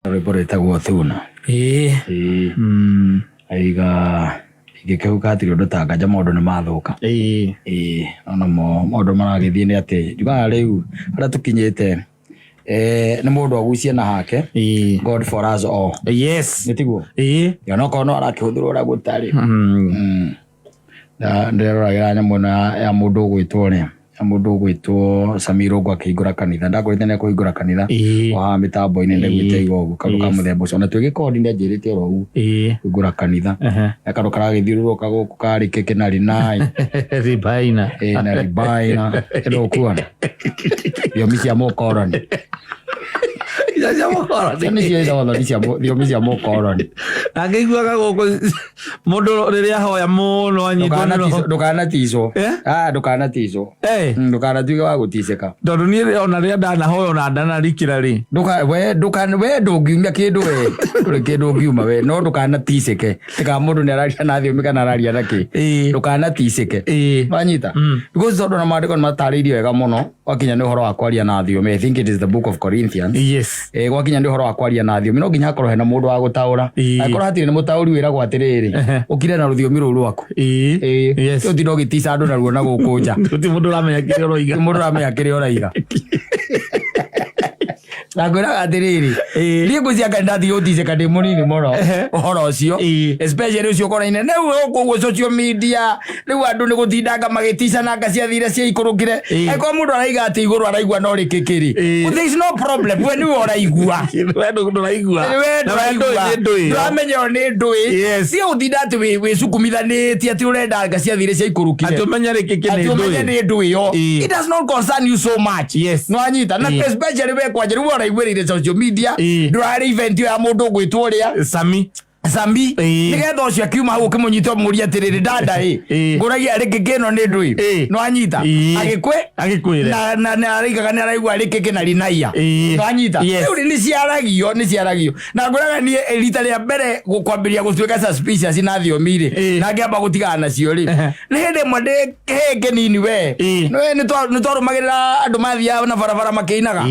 Rwĩmbo rwĩtagwo Thuna. Ĩĩ. Ĩĩ. Aiga ingĩkĩhuka hatirĩ ũndũ ta nganja maũndũ nĩ mathũka. Ĩĩ. Ĩĩ, no namo maũndũ maragĩthiĩ nĩ atĩ njugaga rĩu harĩa tũkinyĩte eh, nĩ mũndũ agucie na hake. Ĩĩ. God for us all. Yes. Nĩ tiguo? Ĩĩ. Onokorwo no arakĩhũthĩrwo ũrĩa gũtarĩ. Na ndĩreroragĩra nyamũ ĩno ya mũndũ ũgwĩtwo ũrĩa ya mũndũ ũgwĩtwo Samir Ũngũ akĩhingũra kanitha ndakũrĩte nĩ ekũhingũra kanitha o haha mĩtambo-inĩ ndaiguĩte aiga ũguo kaũndũ ka mũthemba ũcio ona twĩ gĩkondi nĩ anjĩrĩte oro ũguo kũhingũra kanitha na kaũndũ karagĩthiũrũrũka gũkũ karĩ keke na rinai Ribaina. Na ribaina ĩno ũkuona thiomi cia mũkoroni. Cia mũkoroni. Icio nĩcio ĩtagwo thiomi cia mũkoroni. Angĩiguaga gũkũ mũndũ rĩrĩa ahoya mũno anyitwo nĩ roho. Ndũkanaticwo. Eh? Ah, ndũkanaticwo. Eh. Ndũkanatuĩke wa gũticĩka. Tondũ niĩ ona rĩrĩa ndanahoya ona ndanarikĩra rĩ. Ndũka we ndũka we ndũngiumia kĩndũ we ndũrĩ kĩndũ ũngiuma we no ndũkanaticĩke tiga mũndũ nĩ araria na thiomi kana araria na kĩ. Ndũkanaticĩke. Wanyita? Because tondũ na maandĩko nĩ matarĩirie wega mũno gwakinya nĩ ũhoro wa kwaria na thiomi. I think it is the book of Corinthians. Yes. Gwakinya nĩ ũhoro wa kwaria na thiomi no nginya hakorwo hena mũndũ wa gũtaũra. Angĩkorwo hatirĩ na mũtaũri wĩragwo atĩrĩrĩ, ũkire na rũthiomi rũu rwaku. Yes. Ũtinde ũgĩtica andũ naruo na gũkũ nja. Gũtirĩ mũndũ ũramenya kĩrĩa ũroiga. Mũndũ ũramenya kĩrĩa ũraiga. Na ngwĩraga atĩrĩrĩ, niĩ ngwĩciria kana ndathiĩ gũticĩka ndĩ mũnini mũno ũhoro ũcio. Especially ũcio ũkoraine rĩu gũkũ ũguo social media rĩu andũ nĩ gũtindanga magĩticana anga ciathire ciaikũrũkire. Angĩkorwo mũndũ araiga atĩ igũrũ araigua no rĩkĩkĩ rĩ, there is no problem, we nĩwe ũraigua. We ndũraigua. We Na we ndũĩ nĩ ndũĩ. Ndũramenya ĩyo nĩ ndũĩ. Yes. Ti gũtinda atĩ wĩcukumithanĩtie atĩ ũrenda anga ciathire ciaikũrũkire. Atĩ ũmenye rĩkĩkĩ nĩ Atĩ ũmenye ndũĩ. nĩ ndũĩ yo. It does not concern you so much. Yes. Nĩwanyita? Na especially we kwanja rĩu ũraiguĩrĩire social media. Ndũrarĩ event ĩyo ya mũndũ ũgwĩtwo ũrĩa. Sami. Sami. Nĩgetha ũcio akiuma hau ũkĩmũnyita ũmũrie atĩrĩrĩ dada ĩ. Ngũragia rĩkĩkĩ ĩno nĩ ndũĩ. Nĩwanyita? Agĩkwĩ Agĩkwĩre. Na araigaga nĩ araigua rĩkĩkĩ na rinaia. Nĩwanyita? Yes. Rĩu nĩ ciaragio, nĩ ciaragio. Na ngwĩraga niĩ rita rĩa mbere kwambĩrĩria gũtuĩka suspicious na thiomi rĩ, na ngĩamba gũtigana nacio rĩ, nĩ hĩndĩ ĩmwe ndĩ kĩhĩĩ kĩnini we. Nĩ nĩ twarũmagĩrĩra andũ mathiaga na barabara makĩinaga.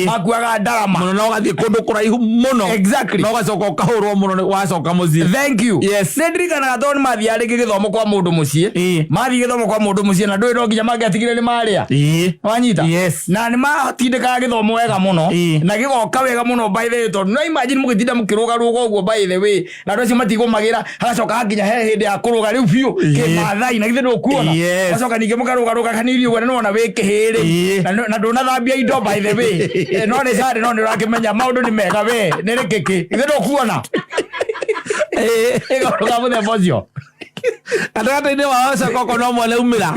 Makuaga ndarama. Mũno na ũgathiĩ kũndũ kũraihu mũno. Exactly. Na ũgacoka ũkahũrwo mũno nĩ wacoka mũciĩ. Thank you. Yes. Nĩ ndirikanaga tondũ nĩ mathiaga rĩngĩ gĩthomo kwa mũndũ mũciĩ. Mathiĩ gĩthomo kwa mũndũ mũciĩ na ndũĩ no nginya mangĩatigire nĩ marĩa. Wanyita? Yes. Na nĩ matindĩkaga gĩthomo wega mũno. Na gĩgoka wega mũno by the way tondũ no imagine mũgĩtinda mũkĩrũgarũga ũguo by the way. Na andũ acio matigũmagĩra hagacoka hakinya he hĩndĩ ya kũrũga rĩu biũ kĩmathai na githĩ ndũkuona. Yes. Gacoka ningĩ mũkarũgarũga kanini ũguo na nĩwona wĩ kĩhĩrĩ. Na ndũnathambia indo by the way. No nĩ carĩ no nĩ ũrakĩmenya maũndũ nĩ mega we nĩ rĩkĩkĩ. Githĩ ndũkuona. Ĩkaũndũ ka mũthemba ũcio. Gatagatĩ-inĩ wao acoka ũkona ũmwe nĩaumĩra.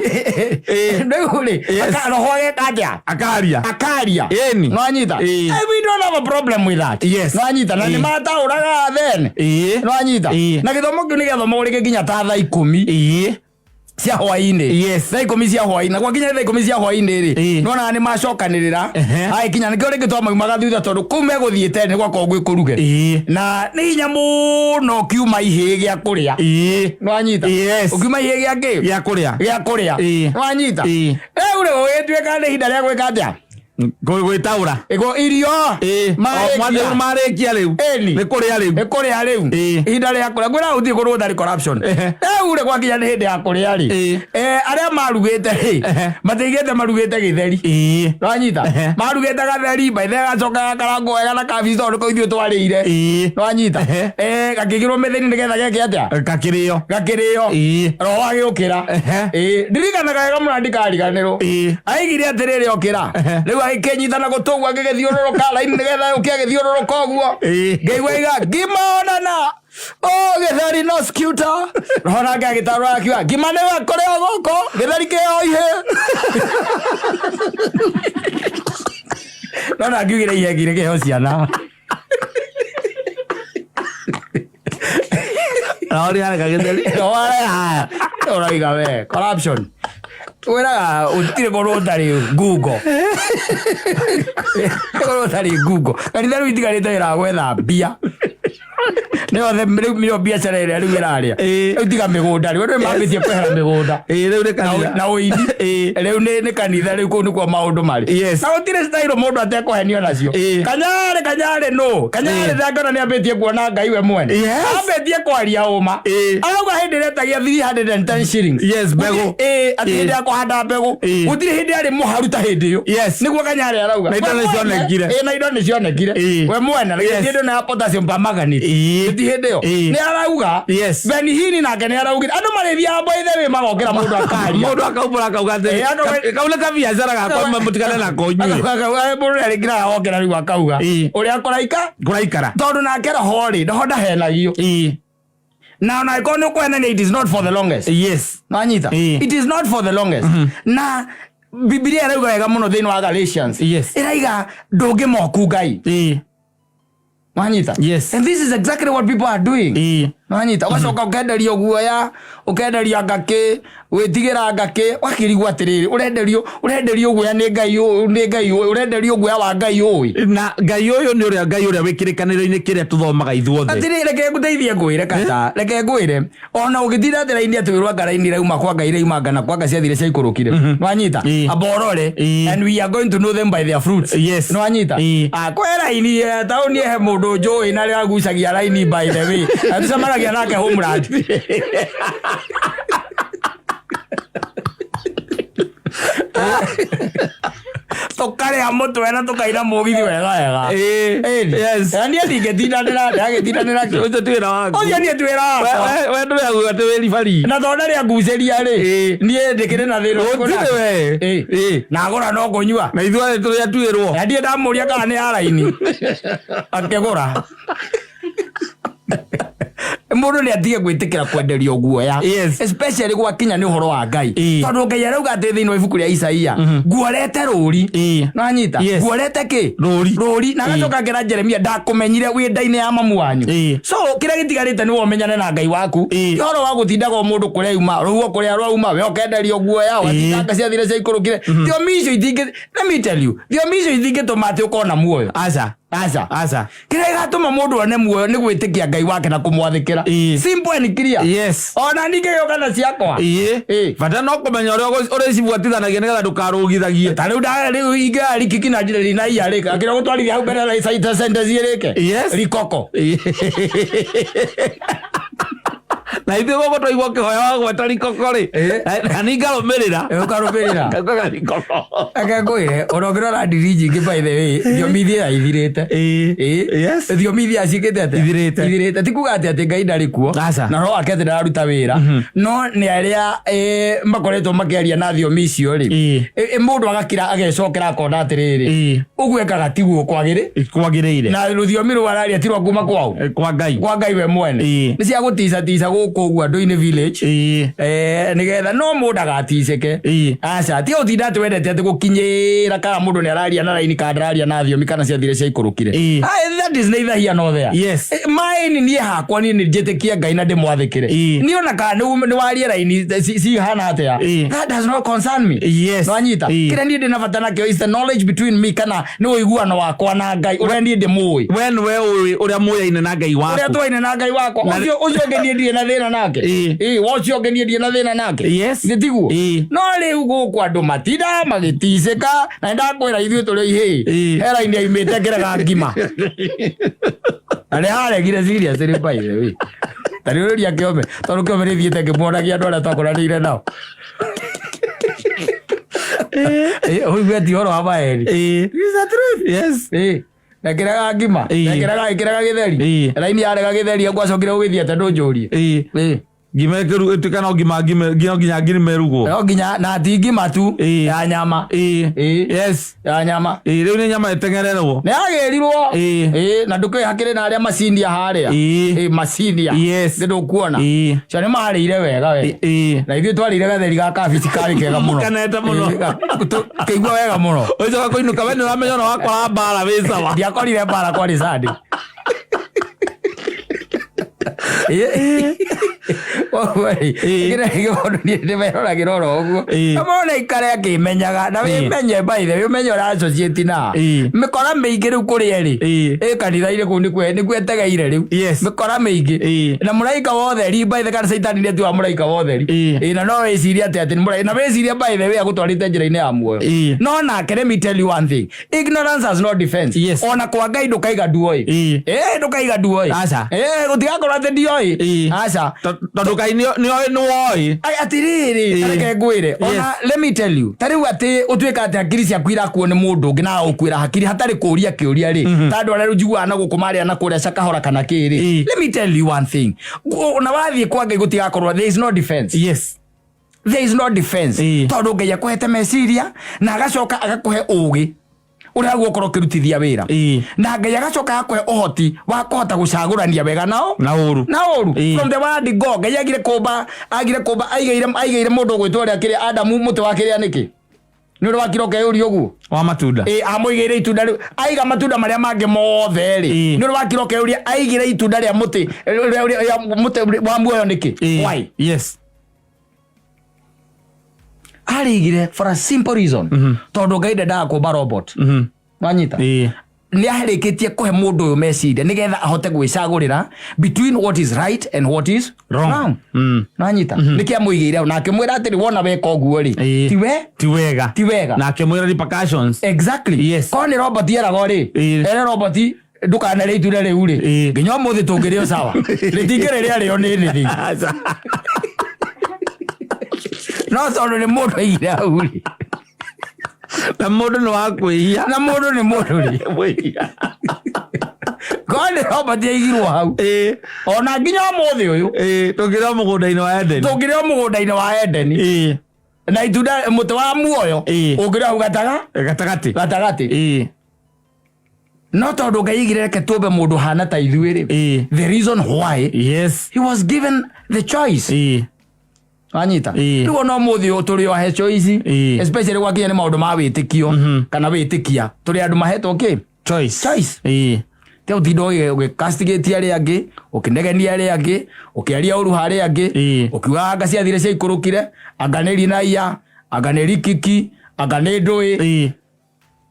Rĩu rĩ, Yes. roho ageka atĩa? Akaria. Akaria. Ĩni. Nĩwanyita? We don't have a problem with that. Yes. Nĩwanyita? Na nĩmataũraga then. Nĩwanyita? Na gĩthomo kĩu nĩgĩathomagwo rĩngĩ nginya ta thaa ikũmi. Cia hwainĩ. Yes. Thaa ikũmi cia hwainĩ. Na gwakinya thaa ikũmi cia hwainĩ rĩ, nĩwonaga nĩmacokanĩrĩra. Hagĩkinya nĩkĩo rĩngĩ twamaumaga thutha tondũ kũu megũthiĩte nĩ gwakoragwo gwĩ kũruge. Na nĩ hinya mũno ũkiuma ihĩĩ gĩa kũrĩa. Nĩwanyita? Yes. Ũkiuma ihĩĩ gĩa kĩ? Gĩa kũrĩa. Gĩa kũrĩa. Nĩwanyita? Rĩu rĩ gũgĩtuĩka nĩ ihinda rĩa gwĩka atĩa? Gwĩtaũra. Ĩgo irio. Marĩkia. Marĩkia. Marĩkia rĩu. Ĩni. Nĩ kũrĩa rĩu. Nĩ kũrĩa rĩu. Ihinda rĩa kũrĩa. Ngwĩra gũtirĩ kũndũ gũtarĩ corruption. Rĩu rĩ gwakinya nĩ hĩndĩ ya kũrĩa rĩ. Arĩa marugĩte rĩ, matiaigĩte marugĩte gĩtheri. Nĩwanyita? Marugĩte gatheri, by the way gacoka gakarangwo wega na kabici tondũ nĩko ithuĩ twarĩire. Nĩwanyita? Gakĩigĩrwo mĩthĩni nĩgetha geke atĩa? Gakĩrĩo. Gakĩrĩo. Roho agĩũkĩra. Ndirikanaga wega mũno na ndikariganĩrwo. Aigire atĩrĩrĩ okĩra. Rĩu agĩkĩnyita na gũtũ ũguo agĩgĩthiũrũrũka raini nĩgetha yũke agĩthiũrũrũka ũguo. Ngĩigua aiga ngima onana. Oh, gĩtheri no scuta. Roho nake agĩtarũra akiuga ngima nĩwe kũrĩo gũkũ gĩtheri kĩo ihĩ. No na ngiugire ihe ngire kĩheo ciana. Na ũrĩa areka gĩtheri. Waya, ũraiga we corruption. Wĩraga ũtirĩ kũndũ ũtarĩ ngungo. Kũndũ ũtarĩ ngungo. Kanitha rĩu itigarĩte wĩra wa gwetha mbia. Nĩyo rĩu nĩyo biacara ĩrĩa rĩu ĩrarĩa. Rĩu tiga mĩgũnda, rĩu andũ nĩmambĩtie kwehera mĩgũnda. Ĩĩ, rĩu nĩ kanitha. Na ũini. Rĩu nĩ kanitha, rĩu kũu nĩkuo maũndũ marĩ. Na gũtirĩ style mũndũ atekũhenio nacio. Kanyarĩ, kanyarĩ nũ? Kanyarĩ ndangĩona nĩambĩtie kuona Ngai we mwene. Ambĩtie kwaria ũma. Arauga hĩndĩ ĩrĩa etagia 310 shillings. Yes, mbegũ. Ĩĩ, atĩ hĩndĩ ya kũhanda mbegũ. Gũtirĩ hĩndĩ arĩ mũharu ta hĩndĩ ĩyo. Nĩguo Kanyarĩ arauga. Na indo We mwene, nĩcionekire. Ĩĩ, na indo nĩcionekire. We mwene, na githĩ hĩndĩ ĩno ya potassium permanganate. Ti hĩndĩ ĩyo. Nĩ arauga. Benny Hinn nake nĩ araugire. Andũ marĩthiaga by the way magokĩra mũndũ akaria. Mũndũ akaumbũra akauga atĩrĩ, Ĩĩ, akauga- kau nĩ kabiacara gakwa mũtigane nako inyuĩ. Akauga, mũndũ nĩ arĩkiraga okĩra rĩu akauga. Ũrĩa kũraika Kũraikara. Tondũ nake roho rĩ, roho ndahenagio. Na ona angĩkorwo nĩ ũkũhenania, it is not for the longest. Nwanyita? It is not for the longest. Na Bibilia ĩrauga wega mũno thĩinĩ wa Galatians. Ĩraiga ndũngĩmoku Ngai. Nwanyita? Yes. And this is exactly what people are doing. Nwanyita? Ũgacoka ũkenderio guoya, ũkenderio ngakĩ, gwĩtigĩra ngakĩ, ũgakĩrigwo atĩrĩrĩ, ũrenderio guoya nĩ Ngai ũũ, nĩ Ngai ũũ, ũrenderio guoya wa Ngai ũĩ. Na Ngai ũyũ nĩ ũrĩa Ngai ũrĩa wĩ kĩrĩkanĩro-inĩ kĩrĩa tũthomaga ithuothe. Atĩrĩrĩ, reke ngũteithie ngwĩre kata, reke ngwĩre, ona ũgĩtinda atĩ raini atĩ wĩrwo anga raini irauma kwa Ngai irauma anga na kwa anga ciathire ciaikũrũkire. Nĩwanyita? Amba ũrore, and we are going to know them by their fruits. Nĩwanyita? Ah, kwĩ raini, taũni he mũndũ njũĩ na rĩrĩa agucagia raini by the way. Na tũcemanagia nake homeland. Tũkarĩa mũtwe na tũkaina mũgithi wega wega. Ĩni. Na niĩ ndingĩtindanĩra, ndagĩtindanĩra kĩ? Ũcio ti wĩra waku. Ũcio niĩ ti wĩra wakwa. We ndũrĩ auga atĩ wĩ ribari. Na tondũ ndarĩ angucĩria rĩ, niĩ ndĩkĩrĩ na thĩna ũrĩkũ Gũtirĩ nake? we. Na agũra no kũnyua. Na ithuĩ tũrĩa tuĩrwo. Na ndirĩ ndamũria kana nĩ ya raini. Akĩgũra. Mũndũ nĩ atige gwĩtĩkĩra kwenderio guoya. Especially gwakinya nĩ ũhoro wa Ngai. Tondũ Ngai arauga atĩ thĩinĩ wa ibuku rĩa Isaia, nguorete rũri. Nĩwanyita? Nguorete kĩ? Rũri. Rũri. Na agacoka akĩra Jeremia, ndakũmenyire wĩ nda-inĩ ya mamu wanyu. So kĩrĩa gĩtigarĩte nĩ we ũmenyane na Ngai waku. Ti ũhoro wa gũtindaga o mũndũ kũrĩa auma, rũhuho kũrĩa rwauma, we ũkenderio guoya, ũgatindanga ciathire ciaikũrũkire. Thiomi icio itingĩ, let me tell you, thiomi icio itingĩtũma atĩ ũkorwo na muoyo. Aca. Aca. Aca. Kĩrĩa gĩgatũma mũndũ one muoyo nĩ gwĩtĩkia Ngai wake na kũmwathĩkĩra. Simple and clear. Ona niĩ ngĩgĩũka na ciakwa. Bata no kũmenya ũrĩa ũrĩcibuatithanagia nĩgetha ndũkarũgithagie. Ta rĩu rĩu ingĩoya rikiki na njĩra rina iya rĩka. Akĩra gũtwarithia hau mbere na sentence ĩrĩke. Rikoko. Na ithuĩ gũkũ twaigua ũkĩhoya wagweta rikoko rĩ. Na niĩ ngarũmĩrĩra. Ũkarũmĩrĩra. Ngaugaga rikoko. Reke ngwĩre, ona ũngĩrora ndiri nyingĩ by the way, thiomi ithiaga ithirĩte. Thiomi ithiaga ciĩkĩte atĩa? Ithirĩte. Ithirĩte. Ti kuga atĩ Ngai ndarĩ kuo. Aca. Na roho wake atĩ ndararuta wĩra. No nĩ arĩa makoretwo makĩaria na thiomi icio rĩ. Mũndũ agakira agecokera akona atĩrĩrĩ. Ũguo ekaga tiguo kwagĩrĩ. Kwagĩrĩire. Na rũthiomi rũu araria ti rwa kuma kwao. Kwa Ngai. Kwa Ngai we mwene. Nĩ cia gũticatica gũkũ ũguo andũ-inĩ village. Nĩgetha no mũndũ agaticĩke. Aca, ti ũtinda atĩ wendete atĩ gũkinyĩra kana mũndũ nĩ araria na raini kana ndararia na thiomi kana ciathire ciaikũrũkire. That is neither here nor there. Maĩ niĩ hakwa niĩ nĩ njĩtĩkie Ngai na ndĩmwathĩkĩre. Niĩ ona kana nĩ warie raini cihana atĩa. That does not concern me. Nĩwanyita? Kĩrĩa niĩ ndĩ na bata nakĩo is the knowledge between me kana nĩ ũiguano wakwa na Ngai ũrĩa niĩ ndĩmũĩ. We nĩwe ũĩ ũrĩa mũyaine na Ngai waku. Ũrĩa twaine na Ngai wakwa. Ũcio ũcio ũngĩ niĩ ndirĩ na thĩna nake. Ĩĩ, wa ũcio ũngĩ niĩ ndirĩ na thĩna nake. Nĩ tiguo? No rĩu gũkũ andũ matinda magĩticĩka na nĩndakwĩra ithuĩ tũrĩ ihĩĩ. He raini yaumĩte ngĩrega ngima. Na nĩ haregire seriously by the way. Ta rĩu ũria Kĩome, tondũ Kĩome nĩ thiĩte ngĩmuonagia andũ arĩa twakoranĩire nao. Ũigue ti ũhoro wa maeri. It's the truth. Ekĩraga ngima, ekĩraga gĩtheri. Raini yarega gĩtheri gwacokire gũgĩthiĩ atĩa ndũnjũrie. Ngima ĩkĩru ĩtuĩka no ngima ngime no nginya ngima ĩrugwo. No nginya na ti ngima tu ya nyama. Ya nyama. Rĩu nĩ nyama ĩteng'ererwo. Nĩ yagĩrirwo. Na ndũkĩũĩ hakĩrĩ na arĩa macinia harĩa. Macinia. Nĩ ndũkuona. Cio nĩ marĩire wega we. Na ithuĩ twarĩire gatheri ga kabici karĩ kega mũno. Mũkenete mũno. Tũkĩigua wega mũno. Ũcoka kũinũka we nĩ ũramenya ona wakora mbara wĩ sawa. Ndiakorire mbara kwarĩ Sunday. Koguo rĩ, kĩrĩa kĩũndũ niĩ ndĩmeroragĩra oro ũguo. Na mona ikare akĩmenyaga na wĩmenye, by the way, ũmenye ũra associate na mĩkora mĩingĩ rĩu kũrĩa rĩ, ĩ kanitha-inĩ kũu nĩkuo nĩkuo ĩtegeire rĩu. Mĩkora mĩingĩ na mũraika wa ũtheri, by the kana caitani nĩ atuaga mũraika wa ũtheri. Ĩ, na no wĩcirie atĩ atĩ nĩ mũraika, na wĩcirie, by the way, agũtwarĩte njĩra-inĩ ya muoyo. No nake, let me tell you one thing, ignorance has no defense. Ona kwa Ngai ndũkaiga nduoĩ. Ĩ, ndũkaiga nduoĩ. Aca. Ĩ, gũtigakorwo atĩ ndioĩ. Aca. Tondũ Ngai nĩoĩ nĩwoĩ. Ai, atirĩrĩ, reke ngwĩre, ona let me tell you, ta rĩu atĩ ũtuĩka atĩ hakiri ciaku irakuo nĩ mũndũ ũngĩ na ũkwĩra hakiri hatarĩ kũria kĩũria rĩ, ta andũ arĩa rĩu njiguaga na gũkũ marĩa na kũrĩa cakahora kana kĩ rĩ, let me tell you one thing, ona wathiĩ kwa Ngai gũtigakorwo, there is no defense. There is no defense. Tondũ Ngai akũhete meciria na agacoka agakũhe ũgĩ ũrĩa guokorwo ũkĩrutithia wĩra, na Ngai agacoka agakũhe ũhoti wa kũhota gũcagũrania wega nao na ũru. Na ũru. From the word go, Ngai agire kũmba aigĩire mũndũ ũgwĩtwo ũrĩa kĩrĩa Adamu mũtĩ wa kĩrĩa nĩkĩ nĩ ũndũ wa kiro keyũria ũguo. Wa matunda. Ĩ, amũigĩire itunda rĩu, aiga matunda marĩa mangĩ mothe rĩ, nĩ ũndũ wa kiro keyũria aigire itunda rĩa mũtĩ rĩa mũtĩ wa muoyo nĩkĩ? Why? Arĩigire for a simple reason, tondũ Ngai ndendaga kũmba robot. Wanyita? Nĩ arĩkĩtie kũhe mũndũ ũyũ meciria nĩgetha ahote gwĩcagũrĩra between what is right and what is wrong. Wrong. Nanyita? Nĩkĩ amũigĩire hau na akĩmwĩra atĩrĩ, wona weka ũguo rĩ, ti we ti wega. Ti wega. Na akĩmwĩra repercussions. Exactly. Korwo nĩ robot eragwo rĩ, ere robot ndũkanarĩe itunda rĩu rĩ, nginya ũmũthĩ tũngĩrĩo sawa, rĩtingĩrĩ rĩarĩo nĩ nĩrĩ, no tondũ nĩ mũndũ aigire hau rĩ. Na mũndũ nĩ wa kwĩhia. Na mũndũ nĩ mũndũ rĩ. Mwĩhia. Korwo nĩ robot yaigirwo hau, ona nginya ũmũthĩ ũyũ, Tũngĩrĩo mũgũnda-inĩ wa Edeni. Tũngĩrĩo mũgũnda-inĩ wa Edeni na itunda mũtĩ wa muoyo ũngĩrĩo hau gataga gatagatĩ. Gatagatĩ. No tondũ Ngai aigire reke tũmbe mũndũ hana ta ithuĩ rĩ, the reason why he was given the choice. Wanyita? Rĩu ona ũmũthĩ ũyũ tũrĩ ohe choice, especially gwakinya nĩ maũndũ ma wĩtĩkio kana wĩtĩkia, tũrĩ andũ mahetwo kĩ? Choice. Choice. Te ũtinda ũgĩcastigate arĩa angĩ, ũkĩnegenia arĩa angĩ, ũkĩaria ũru harĩa angĩ, ũkiuga anga ciathire ciaikũrũkire, anga nĩ rinaia, anga nĩ rikiki, anga nĩ ndũĩ.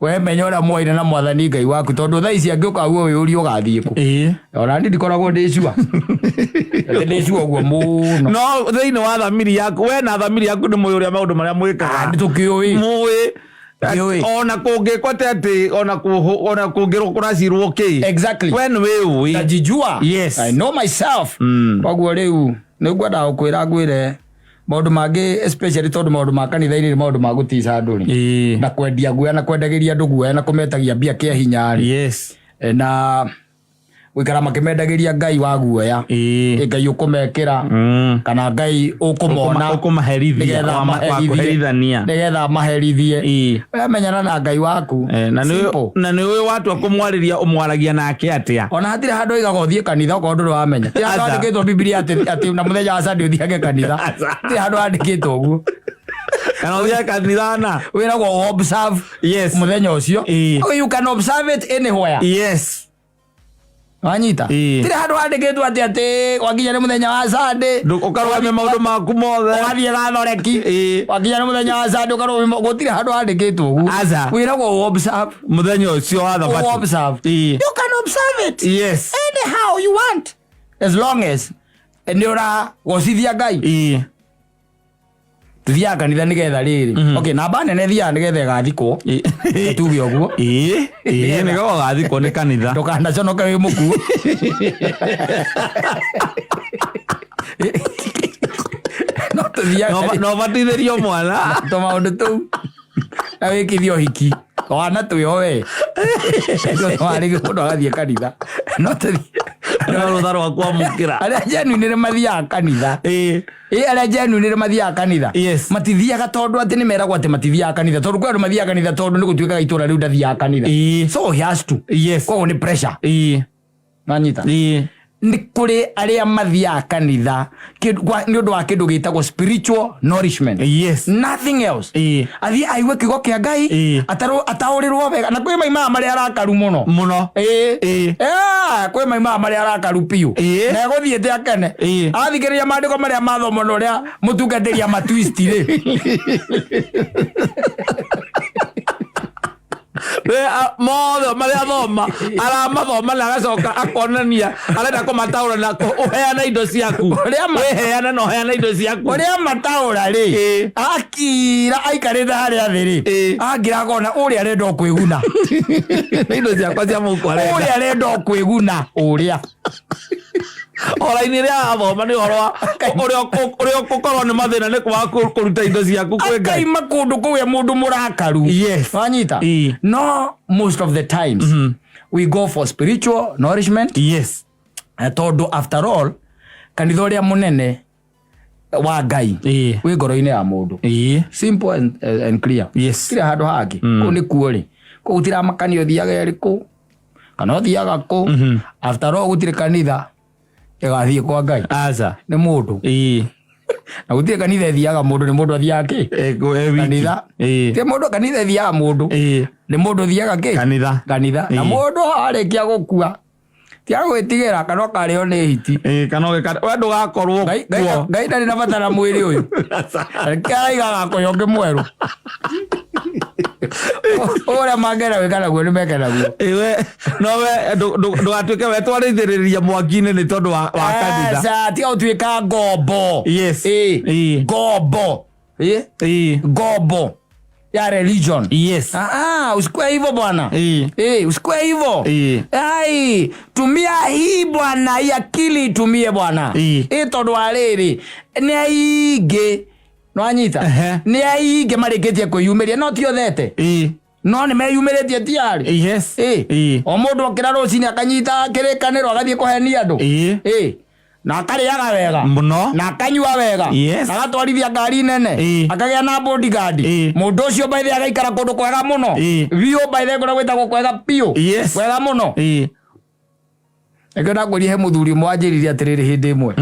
We menya ũrĩa mwaire na Mwathani Ngai waku, tondũ thaa ici angĩũka guo wĩũrie ũgathiĩ kũ. Ona niĩ ndikoragwo ndĩ sure, atĩ ndĩ sure ũguo mũno. No thĩinĩ wa thamiri yaku, we na thamiri yaku nĩ mũĩ ũrĩa maũndũ marĩa mwĩkaga. Nĩ tũkĩũĩ. Mũĩ. Ndiũĩ. Ona kũngĩkwo atĩ atĩ ona ona kũngĩrwo kũracirwo kĩ, we nĩ wĩũĩ. Najijua. I know myself. Koguo rĩu nĩ ngwendaga gũkwĩra, ngwĩre maũndũ mangĩ, especially tondũ maũndũ ma kanitha-inĩ nĩ maũndũ ma gũtica andũ rĩ, na kwendia guoya, na kwendagĩria andũ guoya, na kũmetagia mbia kĩa hinya rĩ. Na gũikara makĩmendagĩria Ngai wa guoya. Ĩ, Ngai ũkũmekĩra kana Ngai ũkũmona ũkũmaherithia. Nĩgetha wa amaherithie. Kũherithania. Nĩgetha amaherithie. We menyana na Ngai waku. Na nĩ Simple. Na nĩ ũĩ watua kũmwarĩria ũmwaragia nake atĩa. Ona hatirĩ handũ oigaga ũthiĩ kanitha okorwo ndũrĩ wamenya. Hatirĩ handũ Aca. handĩkĩtwo Bibilia atĩ na mũthenya wa Sunday ũthiage kanitha. Aca. Hatirĩ handũ handĩkĩtwo ũguo. Kana ũthiage kanitha na Wĩragwo observe mũthenya ũcio. Oh, you can observe it anywhere. Wanyita? Tirĩ handũ handĩkĩtwo atĩ gwakinya nĩ mũthenya wa Sunday Ũkarũgamia maũndũ maku mothe. Ũgathiĩ gathoreki. Gwakinya nĩ mũthenya wa Sunday ũkarũgamia, gũtirĩ handũ handĩkĩtwo ũguo. Aca. Wĩragwo observe. Mũthenya ũcio wa thabatũ. Observe. You can observe it anyhow you want, as long as nĩ ũragocithia Ngai. Tuthiaga kanitha nĩgetha rĩrĩ, okay, namba nene thiaga nĩgetha ĩgathikwo, tuge ũguo. Ĩĩ, nĩgetha ũgathikwo nĩ kanitha. Ndũkanaconoke wĩ mũkuo. No tũthiaga Na ũbatithĩrio mwana. To maũndũ tũu na wĩkithio ũhiki wana twĩho we warĩ mũndũ agathiĩ kanitha, no tũthiĩ. Na rũtha rwa kwamũkĩra. Arĩa genuine nĩ mathiaga kanitha. Ĩ, arĩa genuine nĩ mathiaga kanitha. Matithiaga tondũ atĩ nĩ meragwo atĩ matithiaga kanitha, tondũ kwĩ andũ mathiaga kanitha tondũ nĩ gũtuĩkaga itũra rĩu ndathiaga kanitha, so he has to. Koguo nĩ pressure. Nanyita? Nĩ kũrĩ arĩa mathiaga kanitha nĩ ũndũ wa kĩndũ gĩtagwo spiritual nourishment. Nothing else. Athiĩ aigue kiugo kĩa Ngai, ataũrĩrwo wega, na kwĩ maimaga marĩa arakaru mũno. Mũno. Ĩĩ. Kwĩ maimaga marĩa arakaru biũ. Na egũthiĩte akene. Athikĩrĩria maandĩko marĩa mathomwo na ũrĩa mũtungatĩri amatwist rĩ. Mothe marĩa athoma aramathoma na agacoka akonania arenda kũmataũra na ũheane indo ciaku. Wĩheane na ũheane indo ciaku. Ũrĩa mataũra rĩ, akira aikarĩte harĩa thĩ rĩ, angira akona ũrĩa arenda o kwĩguna. Nĩ indo ciakwa cia mũhuko arenda. Ũrĩa arenda o kwĩguna ũrĩa. Ora-inĩ rĩa athoma nĩ ũhoro wa ũrĩa ũkũkorwo nĩ mathĩna nĩ kwaga kũruta indo ciaku kwĩ Ngai. Akaima kũndũ kũu e mũndũ mũrakaru. Wanyita? No most of the times we go for spiritual nourishment. Tondũ after all kanitha ũrĩa mũnene wa Ngai wĩ ngoro-inĩ ya mũndũ. Simple and clear. Tirĩ handũ hangĩ. Kũu nĩkuo rĩ, kũu gũtiramakania ũthiaga ĩrĩkũ kana ũthiaga kũ. After all gũtirĩ kanitha ĩgathiĩ kwa Ngai. Aca. Nĩ mũndũ. Na gũtirĩ kanitha ĩthiaga mũndũ, nĩ mũndũ athiaga kĩ? E wiki. Kanitha. Ti mũndũ kanitha ĩthiaga mũndũ. Nĩ mũndũ ũthiaga kĩ? Kanitha. Kanitha. Na mũndũ arĩkia gũkua tiga gwĩtigĩra kana ũkarĩo nĩ hiti. Kana ũgĩka we ndũgakorwo kuo. Ngai ndarĩ na bata na mwĩrĩ ũyũ. Reke araiga agakũhe ũngĩ mwerũ. Ũrĩa mangĩenda gwĩka naguo nĩ meke naguo. We, no we ndũgatuĩke we twarithĩrĩria mwaki-inĩ nĩ tondũ wa kanitha. Aca, tiga gũtuĩka ngombo. Ngombo. Ngombo ya religion. Usikue hivyo bwana. Usikue hivyo. Ai, tumia hii bwana, hii akili itumie bwana. Tondũ wa rĩrĩ, nĩ aingĩ, nĩwanyita? Nĩ aingĩ marĩkĩtie kwĩyumĩria, no ti othete. No nĩ meyumĩrĩtie tiarĩ. O mũndũ okĩra rũcinĩ akanyita kĩrĩkanĩro agathiĩ kũhenia andũ. Na akarĩaga wega. Mũno. Na akanyua wega. Na agatwarithia ngari nene. Akagĩa na bodyguard. Mũndũ ũcio by the way agaikara kũndũ kwega mũno. Biũ by the way kũrĩa gwĩtagwo kwega biũ. Kwega mũno. Nĩkĩo ndakwĩrire he mũthuri ũmwe wanjĩrire atĩrĩrĩ hĩndĩ ĩmwe.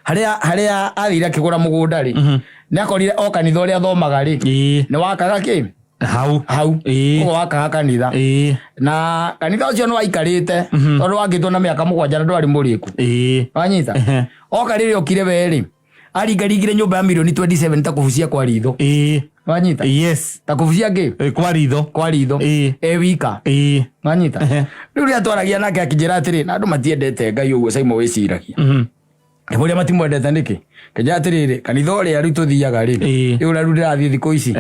Harĩa athire akĩgũra mũgũnda rĩ, nĩ akorire o kanitha ũrĩa athomaga rĩ, nĩ wakaga kĩ? Hau. Hau. Ũguo wakaga kanitha. Na kanitha ũcio nĩ waikarĩte, tondũ wakĩtwo na mĩaka 7 na ndwarĩ mũrĩku. Wanyita? Oka rĩrĩa okire we rĩ, aringaringire nyũmba ya mirioni 27 ta kũbucia kwa ritho. Wanyita? Ta kũbucia ngĩ? Kwa ritho. Kwa ritho. E wika. Wanyita? Rĩu rĩrĩa twaragia nake akĩnjĩra atĩrĩ, na andũ matiendete Ngai ũguo Simon wĩciragia. Ngĩmũria matimwendete nĩkĩ? Kĩnjĩra atĩrĩrĩ, kanitha ũrĩa rĩu tũthiaga rĩ, rĩu ũrĩa rĩu ndĩrathiĩ thikũ ici,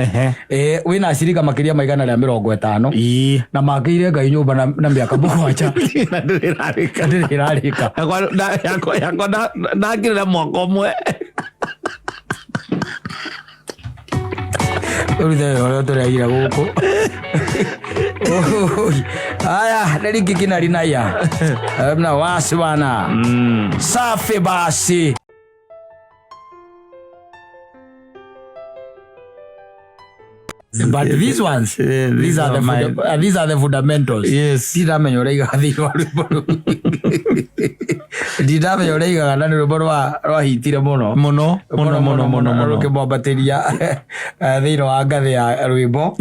wĩna acirika makĩria ma igana rĩa mĩrongo ĩtano. Na makĩire Ngai nyũmba na mĩaka 7. Na ndĩrĩ ĩrarĩka. Na ndĩrĩ ĩrarĩka. Yakwa ndakĩrĩ na mwaka ũmwe. Rĩu ithe ũrĩa tũrĩagire gũkũ. Haya, nĩ kinari naya. Mna wasi bana. Safi basi. But these ones, Yeah, these are the my these are the fundamentals. Ndinamenya ũrĩa igaga thĩinĩ wa rwĩmbo rũu. Ndinamenya ũrĩa igaga na nĩ rwĩmbo rwahitire mũno. Mũno, mũno, mũno, mũno, mũno. Rũkĩmwambatĩria, thĩinĩ wa ngathĩ ya rwĩmbo.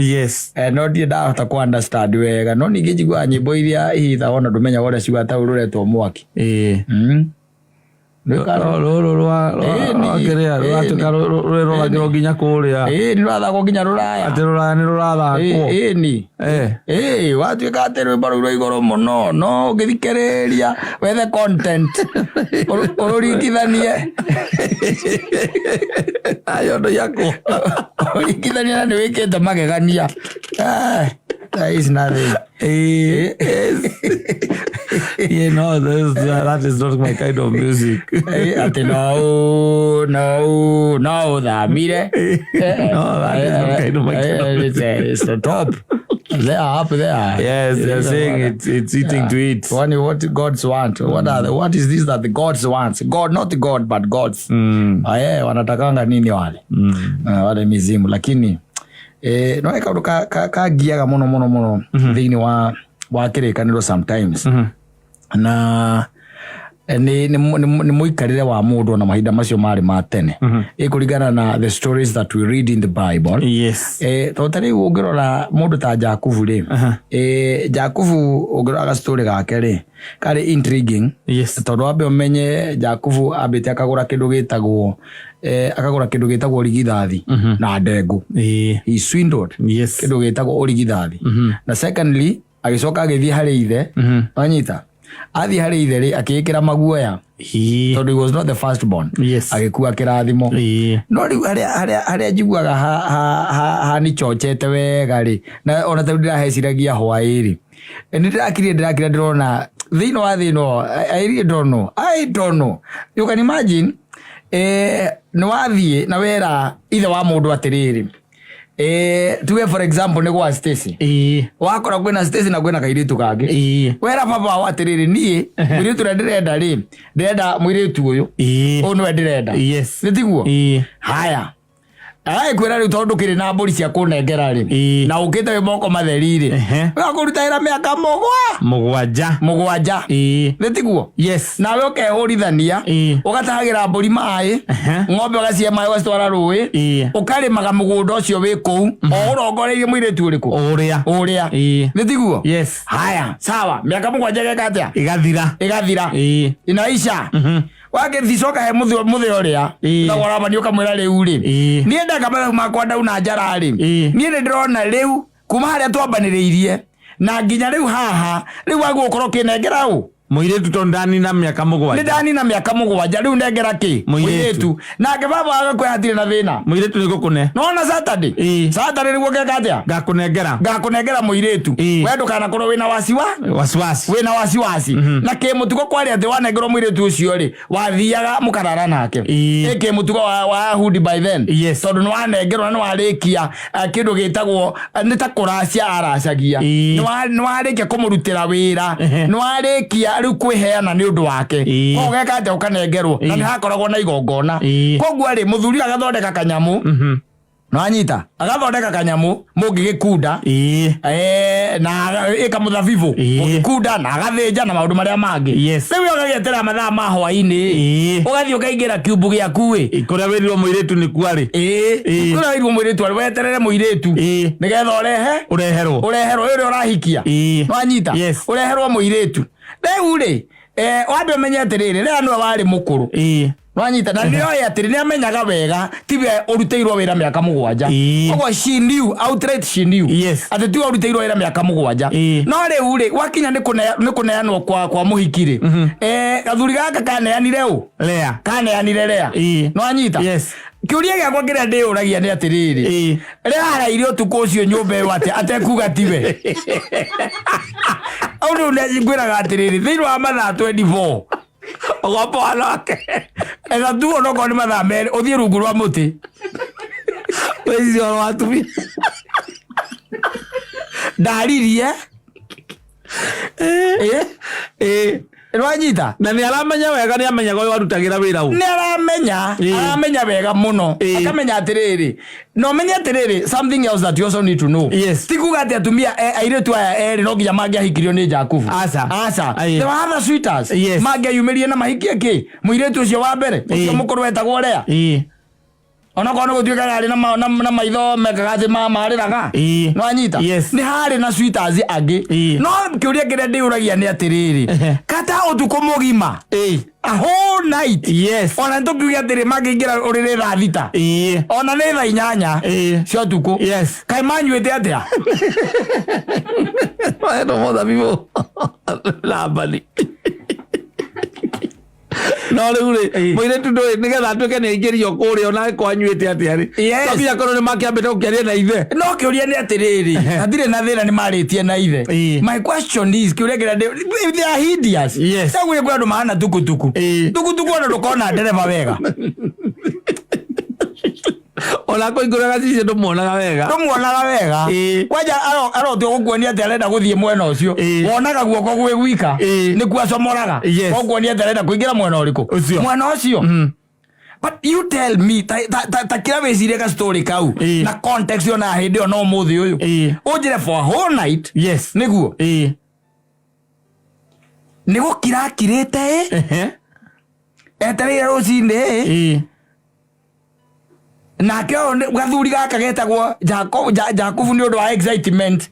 No ndirĩ ndahota kũ understand wega. No ningĩ njiguaga nyĩmbo iria ihithaga ona ndũmenyaga ũrĩa ciugaga ta rũu rũretwo mwaki. Rũrũ rwa kĩrĩa, rũratuĩka rũragĩrwo nginya kũrĩa. Nĩ rũrathakwo nginya rũraya. Atĩ rũraya nĩ rũrathakwo. Watuĩka atĩ rwĩmbo rũu rwa igũrũ mũno, no ũngĩthikĩrĩria wethe content, ũrũringithanie. Ayo ndo yakwo. Ũringithanie na nĩ wĩkĩte magegania. That is nothing. You know, that is not my kind of music. Ati no, no, no, thamire. No, that is not kind of my kind of music. It's the top. They are up there. Yes, they're saying it's eating to eat. Funny what gods want. What are the, what is this that the gods want? God, not God, but gods. Wanatakanga nini wale? Wale mizimu, lakini no eka ka giaga mono mono mono thĩinĩ wa kĩrĩkanĩro sometimes. Na nĩ mũikarĩre wa mũndũ ona mahinda macio marĩ ma tene, ĩkũringana na the stories that we read in the Bible. Tondũ ta rĩu ũngĩrora mũndũ ta Jakubu rĩ, Jakubu ũngĩrora gastory gake rĩ, karĩ intriguing, tondũ wambe ũmenye Jakubu ambĩte akagũra kĩndũ gĩtagwo akagũra kĩndũ gĩtagwo rigithathi na ndengũ. He swindled kĩndũ gĩtagwo ũrigithathi. Na secondly, agĩcoka agĩthiĩ harĩ ithe. Wanyita, athiĩ harĩ ithe rĩ, akĩĩkĩra maguoya, tondũ he was not the first born. Agĩkua kĩrathimo. No rĩu harĩa njiguaga hanichochete wega rĩ, na ona tarĩu ndĩraheciragia hwaĩ rĩ, nĩ ndĩrakirie ndĩrakira ndĩrona thĩinĩ wa thĩ ĩno. I really don't know, I don't know. You can imagine, nĩ wathiĩ na wera ithe wa mũndũ atĩrĩrĩ, tuge for example nĩ gwa Stacy, wakora kwĩna Stacy na kwĩna kairĩtu kangĩ. Wera baba wao atĩrĩrĩ, niĩ mũirĩtu ũrĩa ndĩrenda rĩ, ndĩrenda mũirĩtu ũyũ. Ũyũ nĩwe ndĩrenda. Nĩ tiguo? Haya, agagĩkwĩra rĩu tondũ ndũkĩrĩ na mbũri cia kũnengera rĩ, na ũkĩte wĩ moko matheri rĩ, ũgakũruta wĩra mĩaka 7. 7. Nĩ tiguo? Yes. Nawe ũkehũrithania, ũgatahagĩra mbũri maĩ, ng'ombe ũgacihe maĩ, ũgacitwara rũĩ, ũkarĩmaga mũgũnda ũcio wĩ kũu o ũrongoreirie mũirĩtu ũrĩkũ? Ũrĩa. Ũrĩa. Nĩ tiguo? Yes. Haya, sawa, mĩaka 7 ĩgeka atĩa? Ĩgathira. Ĩgathira. Inaisha. Wagĩthicoka he mũthĩ ũrĩa tagwo Labani, ũkamwĩra rĩu rĩ, niĩ ndeka mathabu makwa ndauna njara rĩ, niĩ nĩ ndĩrona rĩu kuma harĩa twambanĩrĩirie na nginya rĩu haha rĩu wagwo ũkorwo ũkĩnengera ũ? Mũirĩtu, tondũ ndanina mĩaka Nĩ 7. ndanina mĩaka 7, rĩu nengera kĩ? Mũirĩtu. Nake baba agakwĩra hatirĩ na thĩna. Mũirĩtu nĩ ngũkũne. Nona Saturday, Saturday nĩguo ngeka atĩa? Ngakũnengera. Ngakũnengera mũirĩtu. We ndũkanakorwo wĩna wasiwa Wasiwasi. Wĩna wasiwasi. Na kĩmũtugo kwarĩ atĩ wanengerwo mũirĩtu ũcio rĩ, wathiaga mũkarara nake. Ĩ kĩmũtugo wa Ayahudi by then. Tondũ nĩ wanengerwo na nĩ warĩkia kĩndũ gĩtagwo nĩ ta kũracia aracagia. Nĩ warĩkia kũmũrutĩra wĩra, nĩ warĩkia rĩu kwĩheana nĩ ũndũ wake. Koguo ũgeka atĩa? Ũkanengerwo na nĩ hakoragwo na igongona. Koguo rĩ, mũthuri agathondeka kanyamũ, nwanyita, agathondeka kanyamũ mũngĩgĩkunda, na ĩka mũthabibũ, ũgĩkunda na agathĩnja na maũndũ marĩa mangĩ. Rĩu ũgagĩetera mathaa ma hwaĩ-inĩ, ũgathiĩ ũkaingĩra kiumbu gĩaku ĩ. Kũrĩa wĩrirwo mũirĩtu nĩ kuarĩ. Kũrĩa wĩrirwo mũirĩtu arĩ, weterere mũirĩtu nĩgetha ũrehe Ũreherwo. Ũreherwo ũrĩa ũrahikia. Nwanyita? Yes. Ũreherwo mũirĩtu. Rĩu rĩ, wambe ũmenye atĩrĩrĩ, rĩrĩa nĩwe warĩ mũkũrũ, nwanyita, na nĩoĩ atĩrĩ, nĩamenyaga wega tiwe ũrutĩirwo wĩra mĩaka 7. Koguo she knew outright, she knew atĩ tiwe ũrutĩirwo wĩra mĩaka 7. No rĩu rĩ, gwakinya nĩ kũneanwo kwa mũhiki rĩ, gathuri gaka kaneanire ũ? Lea. Kaneanire Lea. Nwanyita? Yes. Kĩũria gĩakwa kĩrĩa ndĩyũragia nĩ atĩrĩrĩ, Lea araire ũtukũ ũcio nyũmba ĩyo atĩa atekuga tiwe? Au rĩu ngwĩraga atĩrĩrĩ, thĩinĩ wa mathaa 24 Ũgombo nake. Etha tu onokorwo nĩ mathaa 2 ũthiĩ rungu rwa mũtĩ. Wĩcirie ũhoro wa atumia. Ndaririe. Nĩwanyita? Na nĩ aramenya wega, nĩ amenyaga ũyũ arutagĩra wĩra ũ. Nĩ aramenya. Aramenya wega mũno. Akamenya atĩrĩrĩ, na ũmenye atĩrĩrĩ, something else that you also need to know, ti kuga atĩ atumia airĩtu aya erĩ no nginya mangĩahikirio nĩ Jakubu. Aca. Aca. There were other suitors mangĩayumĩrire na mahikie kĩ mũirĩtu ũcio wa mbere, ũcio mũkũrũ wetagwo Lea, onokorwo nĩ gũtuĩkaga arĩ na maitho mekaga atĩ marĩraga. Nwanyita? Yes. Nĩ harĩ na suitors angĩ. No kĩũria kĩrĩa ndĩũragia nĩ atĩrĩrĩ, kata ũtukũ mũgima, a whole night, ona nĩ tũkiuge atĩrĩ, mangĩingĩra ũrĩrĩ thaa 6, ona nĩ thaa 8 cia ũtukũ, kaĩ manyuĩte atĩa? Eno mũthabibũ Labani no rĩu rĩ, mũirĩtu ndũĩ nĩgetha atuĩke nĩ aingĩrio kũrĩa, ona angĩkorwo anyuĩte atĩa rĩ, to nginya korwo nĩ makĩambĩte gũkĩaria na ithe. No kĩũria nĩ atĩrĩrĩ, hatirĩ na thĩna nĩ marĩtie na ithe. My question is, kĩũria kĩrĩa they are hideous. Rĩu kwĩ andũ mahana tukutuku. Tukutuku ona ndũkona ndereba wega. Ona kũingũra gacicio ndũmuonaga wega. Ndũmuonaga wega. Kwanja arotio gũkuonia atĩ arenda gũthiĩ mwena ũcio, wonaga guoko gwĩ gwika, nĩkuo acomoraga. Gũkuonia atĩ arenda kũingĩra mwena ũrĩkũ? Ũcio. Mwena ũcio. But you tell me, ta kĩrĩa wĩcirie ka story kau na context yo na hĩndĩ ĩyo na ũmũthĩ ũyũ, ũnjĩre for a whole night, nĩguo. Nĩ gũkira akirĩte ĩ, etereire rũcinĩ ĩ. Nake ũyũ gathuri gaka getagwo Jakubu nĩ ũndũ wa excitement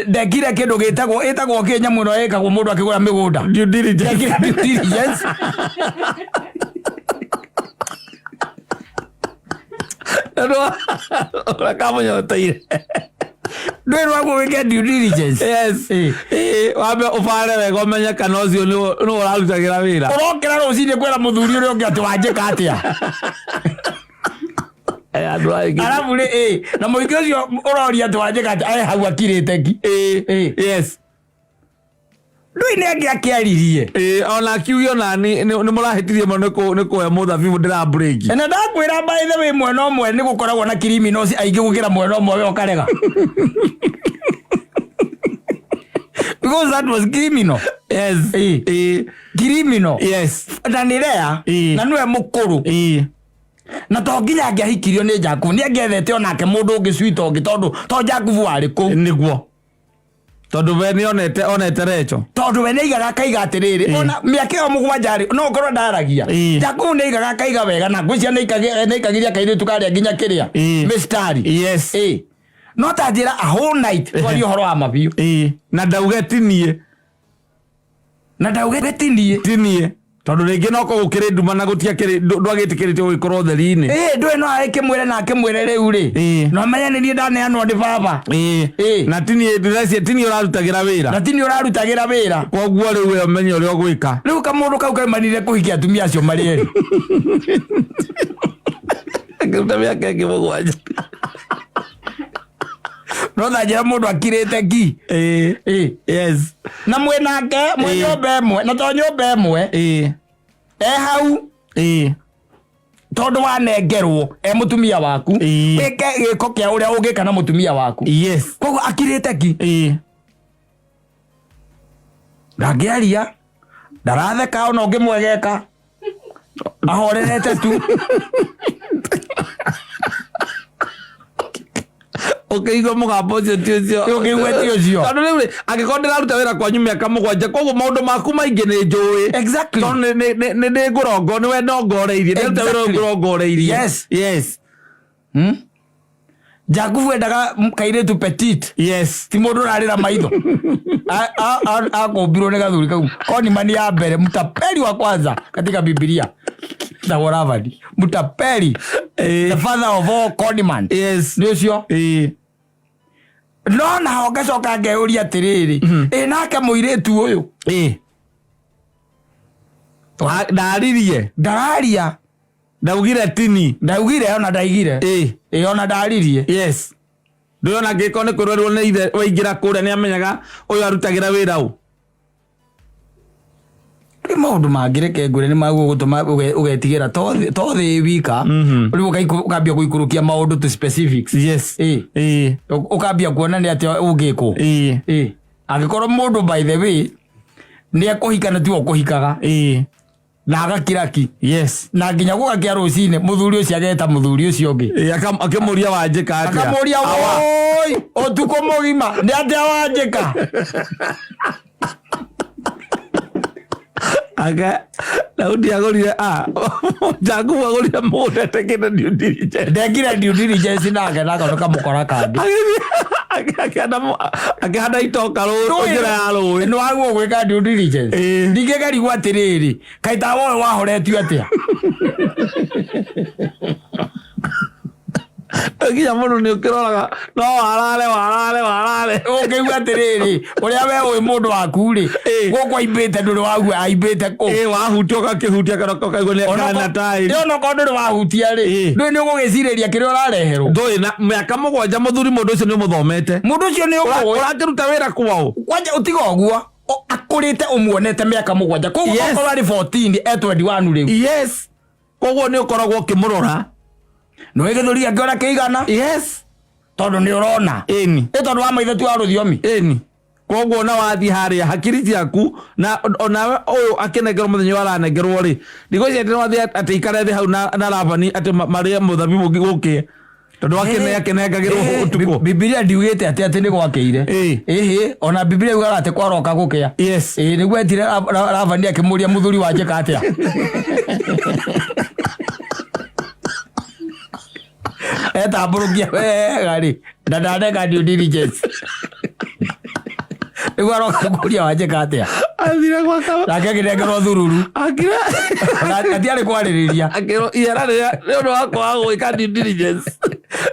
ndekire kĩndũ gĩtagwo ĩtagwo kĩ nyamũ ĩno ĩkagwo mũndũ akĩgũra mĩgũnda. Due diligence. Ndekire due diligence. Ũrĩa kamũnyoteire. Ndũĩ rwaguo wĩke due diligence. Yes. Wambe ũbare wega ũmenye kana ũcio nĩwe ũrarutagĩra wĩra. Ũrokĩra rũcinĩ kwĩra mũthuri ũrĩa ũngĩ atĩ wanjĩka atĩa. Andũ aingĩ. Arabu rĩ ĩ, na mũingĩ ũcio ũroria atĩ wanjĩka atĩa, e hau akirĩte ngi. Yes. Ndũĩ nĩ angĩ akĩaririe. Ona akiuge ona nĩ mũrahĩtirie mũno nĩ kũhe mũthabibũ ndĩra break. Na ndakwĩra by the way mwena ũmwe nĩ gũkoragwo na criminals aingĩ gũkĩra mwena ũmwe we ũkarega. Because that was criminal. Yes. Criminal. Yes. Na nĩ Lea, na nĩwe mũkũrũ. Na to nginya angĩahikirio nĩ Jakubu, nĩ angĩethete onake mũndũ ũngĩ sweet ũngĩ tondũ to Jakubu warĩ kũu. Nĩguo. Tondũ we nĩ onete onete Recho. Tondũ we nĩaigaga akaiga atĩrĩrĩ, ona mĩaka ĩyo mũgwanja rĩ, no ũkorwo ndaragia. Jakubu nĩaigaga akaiga wega na ngwĩciria nĩaikagiria kairĩtu karĩa nginya kĩrĩa mĩstari. Yes. No ta njĩra a whole night twarie ũhoro wa mabiũ. Na ndauge ti niĩ. Na ndauge ti niĩ. Ti niĩ. Tondũ rĩngĩ no korwo gũkĩrĩ nduma na gũtiakĩrĩ ndwagĩtĩkĩrĩtio gũgĩkorwo ũtheri-inĩ. Ndũĩ no agĩkĩmwĩre na akĩmwĩre rĩu rĩ. No amenye nĩ niĩ ndaneanwo nĩ baba. Na ti niĩ ndĩreciria ti niĩ ũrarutagĩra wĩra. Na ti niĩ ũrarutagĩra wĩra. Koguo rĩu we ũmenye ũrĩa ũgwĩka. Rĩu kamũndũ kau kaimanire kũhikia atumia acio marĩ erĩ. Akĩruta mĩaka ĩngĩ mũgwanja. No tha njĩra mũndũ akirĩte ngi. Yes. Na mwĩ nake, mwĩ nyũmba ĩmwe, na to nyũmba ĩmwe. E hau. Tondũ wanengerwo e mũtumia waku. Wĩke gĩko kĩa ũrĩa ũngĩka na mũtumia waku. Yes. Koguo akirĩte ngi. Ndangĩaria, ndaratheka ona ũngĩmwegeka. Ahorerete tu. Ũkĩigua mũgambo ũcio ti ũcio. Ũkĩigua ti ũcio. Tondũ rĩu rĩ, angĩkorwo ndĩraruta wĩra kwanyu mĩaka mũgwanja, koguo maũndũ maku maingĩ nĩ njũĩ. Exactly. Tondũ nĩ ndĩ ngũrongo, nĩwe ndongoreirie. Ndĩraruta wĩra ũyũ Exactly. ngũrongoreirie. Yes. Yes. Jakubu endaga kairĩtu petit. Yes. Ti mũndũ ũrarĩra maitho. Akũmbirwo nĩ gathuri kau. Konimani ya mbere, mtapeli wa kwanza katika Biblia. Etagwo Labani. Mtapeli. The father of all conman. Yes. Nĩ ũcio. No naho ngacoka ngeyũria atĩrĩrĩ, ĩ nake mũirĩtu ũyũ? Ndaririe. Ndararia. Ndaugire tini. Ndaugire ona ndaigire. Ona ndaririe. Yes. Ndũrona angĩkorwo nĩ kwĩrorerwo nĩ ithe waingĩra kũrĩa nĩ amenyaga ũyũ arutagĩra wĩra ũ. Rĩu maũndũ mangĩ reke ngwĩre nĩ magũgũtũma ũgetigĩra to thĩ wika. Rĩu ũkambia gũikũrũkia maũndũ to specifics. Yes. Ũkambia kuona nĩ atĩa ũngĩkwo. Angĩkorwo mũndũ by the way nĩ ekũhika na tiwe ũkũhikaga. Na agakiraki. Yes. Na nginya gũgakĩa rũcinĩ mũthuri ũcio ageta mũthuri ũcio ũngĩ. Akĩmũria wanjĩka atĩa? Akamũria woi ũtukũ mũgima nĩ atĩa wanjĩka? Aka Daudi agũrire Jakubu agũrire mũgũnda atekĩte due diligence. Ndekire due diligence nake nako nĩ kamũkora kangĩ. Akĩhanda itoka njĩra ya rũĩ. Nĩ waguo gwĩka due diligence. Ningĩ ngarigwo atĩrĩrĩ, kaĩ tawa ũyũ wahoretio atĩa? Nginya mũndũ nĩ ũkĩroraga no warare warare warare. Ũkĩigua atĩrĩrĩ, ũrĩa we ũĩ mũndũ waku rĩ, gũkũ aimbĩte ndũrĩ waigua aimbĩte kũ. Wahutia ũgakĩhutia kana ũkaigua nĩ kana taĩri. Onokorwo ndũrĩ wahutia rĩ, ndũĩ nĩ ũgũgĩcirĩria kĩrĩa ũrareherwo. Ndũĩ na mĩaka mũgwanja mũthuri mũndũ ũcio nĩ ũmũthomete. Mũndũ ũcio nĩ ũmũĩ. Ũrakĩruta wĩra kwao. Kwanja ũtiga ũguo, akũrĩte ũmuonete mĩaka mũgwanja. Koguo okorwo arĩ 14, e 21 rĩu. Yes. Koguo nĩ ũkoragwo ũkĩmũrora. Nĩ gĩthũri gĩake ũrĩa kĩigana. Yes. Tondũ nĩ ũrona. Ĩ tondũ wa maitho ti wa rũthiomi. Koguo na wathiĩ harĩa hakiri ciaku na onawe ũyũ akĩnengerwo mũthenya ũyũ aranengerwo rĩ, ndigwĩciria atĩ no athiĩ atĩ ikare thĩ hau na Labani atĩ marĩe mũthabibũ gũkĩe. Tondũ akĩne akĩnengagĩrwo ũtukũ. Bibilia ndiugĩte atĩ atĩ nĩ gwakĩire. Ĩhĩ, ona Bibilia yugaga atĩ kwaroka gũkĩa. Ĩĩ, nĩguo etire Labani akĩmũria, mũthuri wanjĩka atĩa? Etambũrũkia wega rĩ, na ndaneka due diligence, nĩguo aroka kũria wanjĩka atĩa. Athire gwaka. Nake akĩnengerwo thururu. Akire. Ona atiarĩ kwarĩrĩria. Akĩrwo ihera rĩrĩa nĩ ũndũ wa kwaga gwĩka due diligence.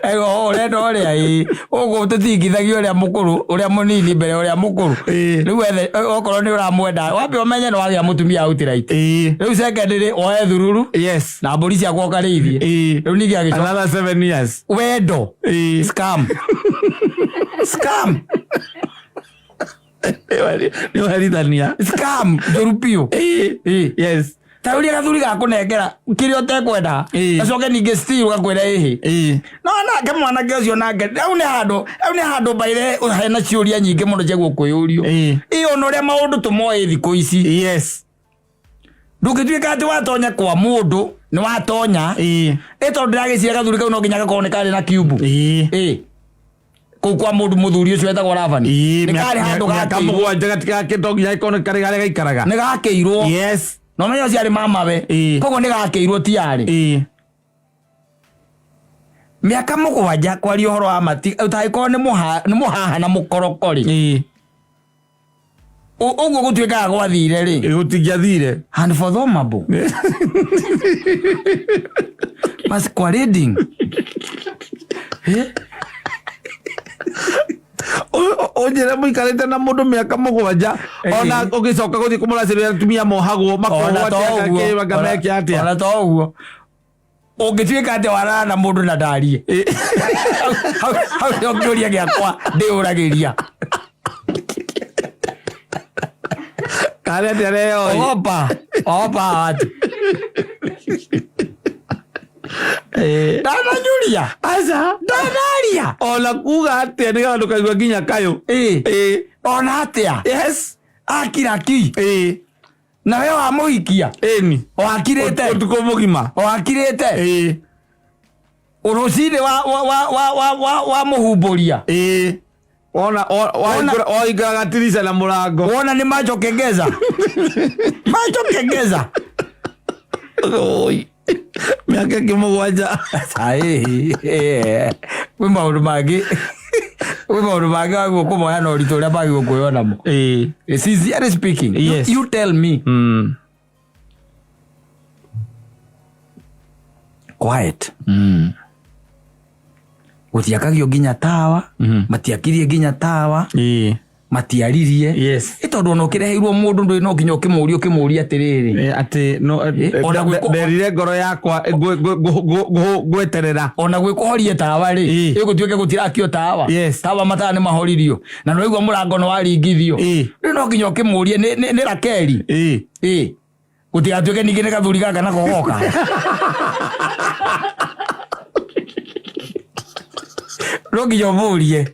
Ego ũrenda ũrĩa, ĩ, ũguo tũtingithagia ũrĩa mũkũrũ, ũrĩa mũnini mbere ya ũrĩa mũkũrũ. Rĩu wethe, okorwo nĩ ũramwenda, wambe ũmenye nĩ wagĩa mũtumia outright. Rĩu secondary, woe thururu na mbũri ciakwa ũkarĩithie. Rĩu ningĩ agĩcoka Another 7 years. Wendo. Scam, scam. Nĩ ũherithania. Scam njũru biũ. Ta ũrĩa gathuri gakũnengera kĩrĩa ũtekwenda, gacoke ningĩ still gakwĩra ĩhĩ. No nake mwanake ũcio nake hau nĩ handũ mbaire hena ciũria nyingĩ mũno cia kwĩyũrio. Ĩ, ona ũrĩa maũndũ tũmoĩ thikũ ici, ndũngĩtuĩka atĩ watonya kwa mũndũ nĩ watonya. Ĩ, tondũ ndĩragĩciria gathuri kau no nginya gakorwo nĩ karĩ na kiumbu. Ĩ, kũu kwa mũndũ mũthuri ũcio wetagwo Labani nĩ karĩ handũ Mĩaka gakĩirwo. 7 gatigakĩ to nginya gĩkorwo nĩ karĩ harĩa gaikaraga. Nĩ gakĩirwo. No menye ũcio arĩ mamawe. Koguo nĩ gakĩirwo, ti arĩ mĩaka 7. Kwaria ũhoro wa mati, ũtangĩkorwo nĩ mũhaha na mũkoroko rĩ, ũguo gũtuĩkaga gwathire rĩ, Gũtingĩathire. Unfathomable masquerading. Eh? Ũnjĩre mũikarĩte na mũndũ mĩaka 7, ona ũgĩcoka gũthiĩ kũmũracĩrĩria, atumia mohagwo. Ona Makohwo to atĩa? ũguo. Meke atĩa? Ona to ũguo, ũngĩtuĩka atĩ warara na mũndũ na ndarie hau nĩho kĩũria gĩakwa ndĩũragĩria. Karĩ atĩa reoi? Ogopa, ogopa watu. Ndananyuria. Aca. Ndanaria. Ona kuga atĩa nĩgetha ndũkaigua nginya kayũ. Ona atĩa. Akira ki. Nawe wamũhikia. Ĩni. Wakirĩte. Ũtukũ mũgima. Wakirĩte. Rũcinĩ wa mũhumbũria. Ĩĩ, wona waingĩraga tirica na mũrango. Wona nĩ macho kengeza, macho kengeza. Oi. Mĩaka ĩngĩ 7. Kwĩ maũndũ mangĩ wagĩrĩirwo kũmoya na ũritũ ũrĩa magĩrĩirwo kwĩyona namo. Sincerely speaking, you tell me. Quiet. Gũtiakagio nginya tawa. Matiakirie nginya tawa. Matiaririe. Ĩ, tondũ ona ũkĩreheirwo mũndũ, ndũĩ no nginya ũkĩmũria atĩrĩrĩ. Atĩ no Ona nderire ngoro yakwa ngweterera. Ona gwĩkũhorie tawa rĩ, ĩgũtuĩke gũtirakio tawa. Tawa, matawa nĩ mahoririo na nĩwaigua mũrango nĩ waringithio. Rĩu no nginya ũkĩmũrie nĩ Rakeli. Ĩ, gũtigatuĩke ningĩ nĩ gathuri gaka nako goka, no nginya ũmũrie.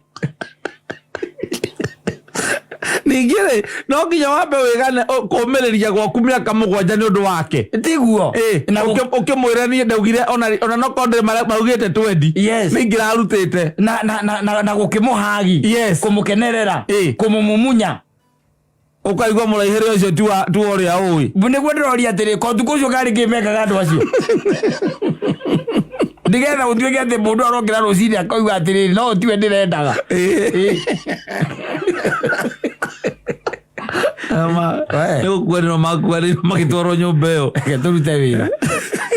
Ningĩ rĩ, no nginya wambe wĩgane kũũmĩrĩria gwaku mĩaka 7 nĩ ũndũ wake. Tiguo? Na Ũkĩmwĩra niĩ ndaugire ona no korwo ndĩ maugĩte twendi, nĩ ingĩrarutĩte. Na gũkĩmũhagi. Kũmũkenerera. Kũmũmumunya. Ũkaigua mũraihĩre ũcio ti wa ũrĩa ũĩ. Nĩguo ndĩroria atĩrĩ, ko tukũ ũcio karĩ kĩ mekaga andũ acio nĩgetha gũtuĩke atĩ mũndũ arokĩra rũcinĩ akoiga atĩrĩrĩ, no tiwe ndĩrendaga? Nĩ gũkuanĩrwo makuanĩrwo magĩtwarwo nyũmba ĩyo. Reke tũrute wĩra,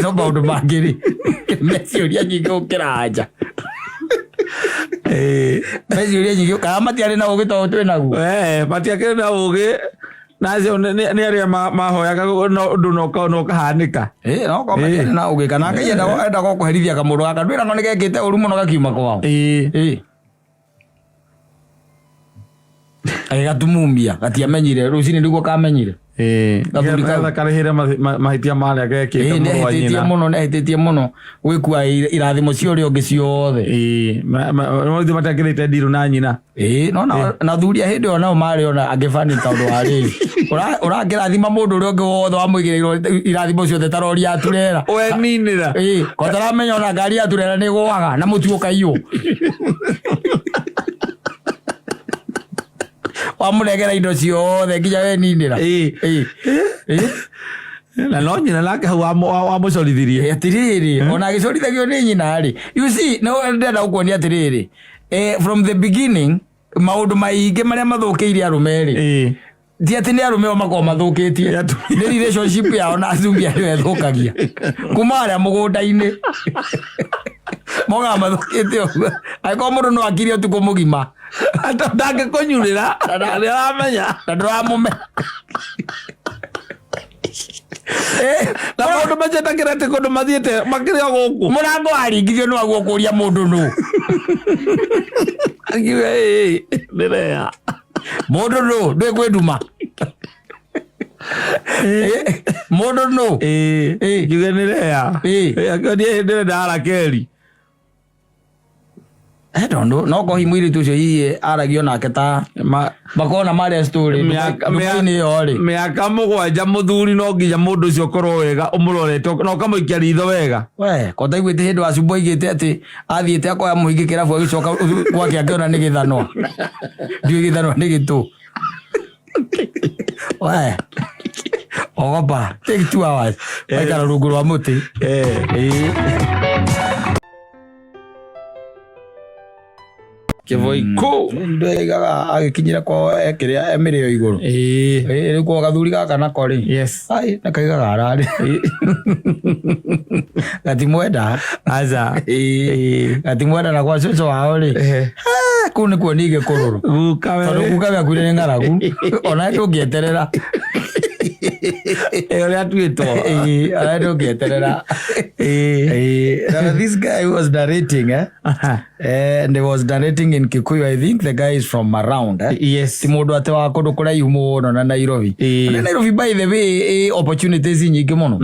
no maũndũ mangĩ rĩ, meciũria nyingĩ gũkĩra anja. Meciũria nyingĩ, kana matiarĩ na ũgĩ tondũ twĩ naguo. Matiakĩrĩ na ũgĩ, na acio nĩ arĩa mahoyaga no ũndũ no ũkahanĩka. Ĩ, no korwo matiarĩ na ũgĩ, kana Ngai endaga kũherithia kamũndũ gaka ndwĩragwo nĩ gekĩte ũru mũno gakiuma kwao. Agĩgatumumia, gatiamenyire rũcinĩ nĩguo kamenyire. Gathuri kau. Getha karĩhĩre mahĩtia marĩa gekĩte Ĩĩ, mũrũ wa nĩahĩtĩtie nyina. mũno, nĩahĩtĩtie mũno gwĩkua irathimo cia ũrĩa ũngĩ ciothe. Ĩĩ, no ithuĩ matiakĩrĩte ndiru na nyina. Ĩĩ, no na thuri a hĩndĩ ĩyo nao marĩ ona angĩ bani tondũ wa rĩrĩ, ũrakĩrathima mũndũ ũrĩa ũngĩ wothe wamũigĩrĩirwo irathimo ciothe ta rori ya turera. Weninĩra. Ĩĩ, ko taramenya ona ngari ya turera nĩ ĩgũaga na mũtu ũkaiywo. Wamũnengera indo ciothe nginya weninĩra. Ĩĩ. Ĩĩ. Ĩĩ. Na no nyina nake hau wamũcorithirie. Atirĩrĩ, ona agĩcorithagio nĩ nyina rĩ, you see, no ndĩrenda gũkuonia atĩrĩrĩ, from the beginning maũndũ maingĩ marĩa mathũkĩire arũme rĩ, Ĩĩ. ti atĩ nĩ arũme o makoragwo mathũkĩtie, Nĩ atumia. nĩ relationship yao na atumia nĩyo ĩthũkagia kuma harĩa mũgũnda-inĩ, mogaga mathũkĩte ũguo angĩkorwo mũndũ no akirie ũtukũ mũgima Ata ndangĩkũnyurĩra na nĩ aramenya. Na ndũramũmenya. Na maũndũ macio ndakĩrete kũndũ mathiĩte makĩrĩ o gũkũ. Mũrango waringithio nĩ waguo kũria mũndũ nũ. Akiuga ĩĩ ndĩreya. Mũndũ nũ ndwĩ kwĩnduma. Mũndũ nũ. Ĩĩ. Ĩĩ. Akiuga nĩreya. Ĩĩ. Akiuga niĩ ndĩrenda Rakeli. I don't know. No kohi mũirĩtu ũcio hihi aragio nake ta makona marĩa story nduka-inĩ ĩyo rĩ. Mĩaka 7 mũthuri no nginya mũndũ ũcio ũkorwo wega ũmũrorete na ũkamũikia ritho wega. We, ko taiguĩte hĩndĩ wa Cumbũ aigĩte atĩ athiĩte akoya mũhingĩ kĩrabu agĩcoka gwake akĩona nĩ gĩthanwa. Ndiũĩ gĩthanwa nĩ gĩtũ. We, ogopa, take 2 hours. Waikara rungu rwa mũtĩ. Ĩĩ. Kĩboikũ. Ndaigaga agĩkinyĩra kwao ekĩrĩa emĩrĩo igũrũ. Ĩĩ. Ĩĩ, rĩu kwa gathuri gaka nako rĩ. Yes. Ai, na kaigaga ararĩ. Gatimwenda. Aca. Ĩĩ. Gatimwenda na kwa cũcũ wao rĩ. Ah, kũu nĩkuo ningĩ kũrũrũ. Guka we. Tondũ guka we akuire nĩ ng'aragu. Ona ndũngĩeterera. Ĩĩ, ũrĩa atuĩtwo. Ĩĩ, ona ndũngĩeterera. Ĩĩ. Ĩĩ. Now, this guy was narrating, eh? And he was narrating in Kikuyu. I think the guy is from around, eh? Yes. Ti mũndũ atĩ wa kũndũ kũraihu mũno na Nairobi. Ĩĩ. Na Nairobi by the way ĩ opportunities nyingĩ mũno.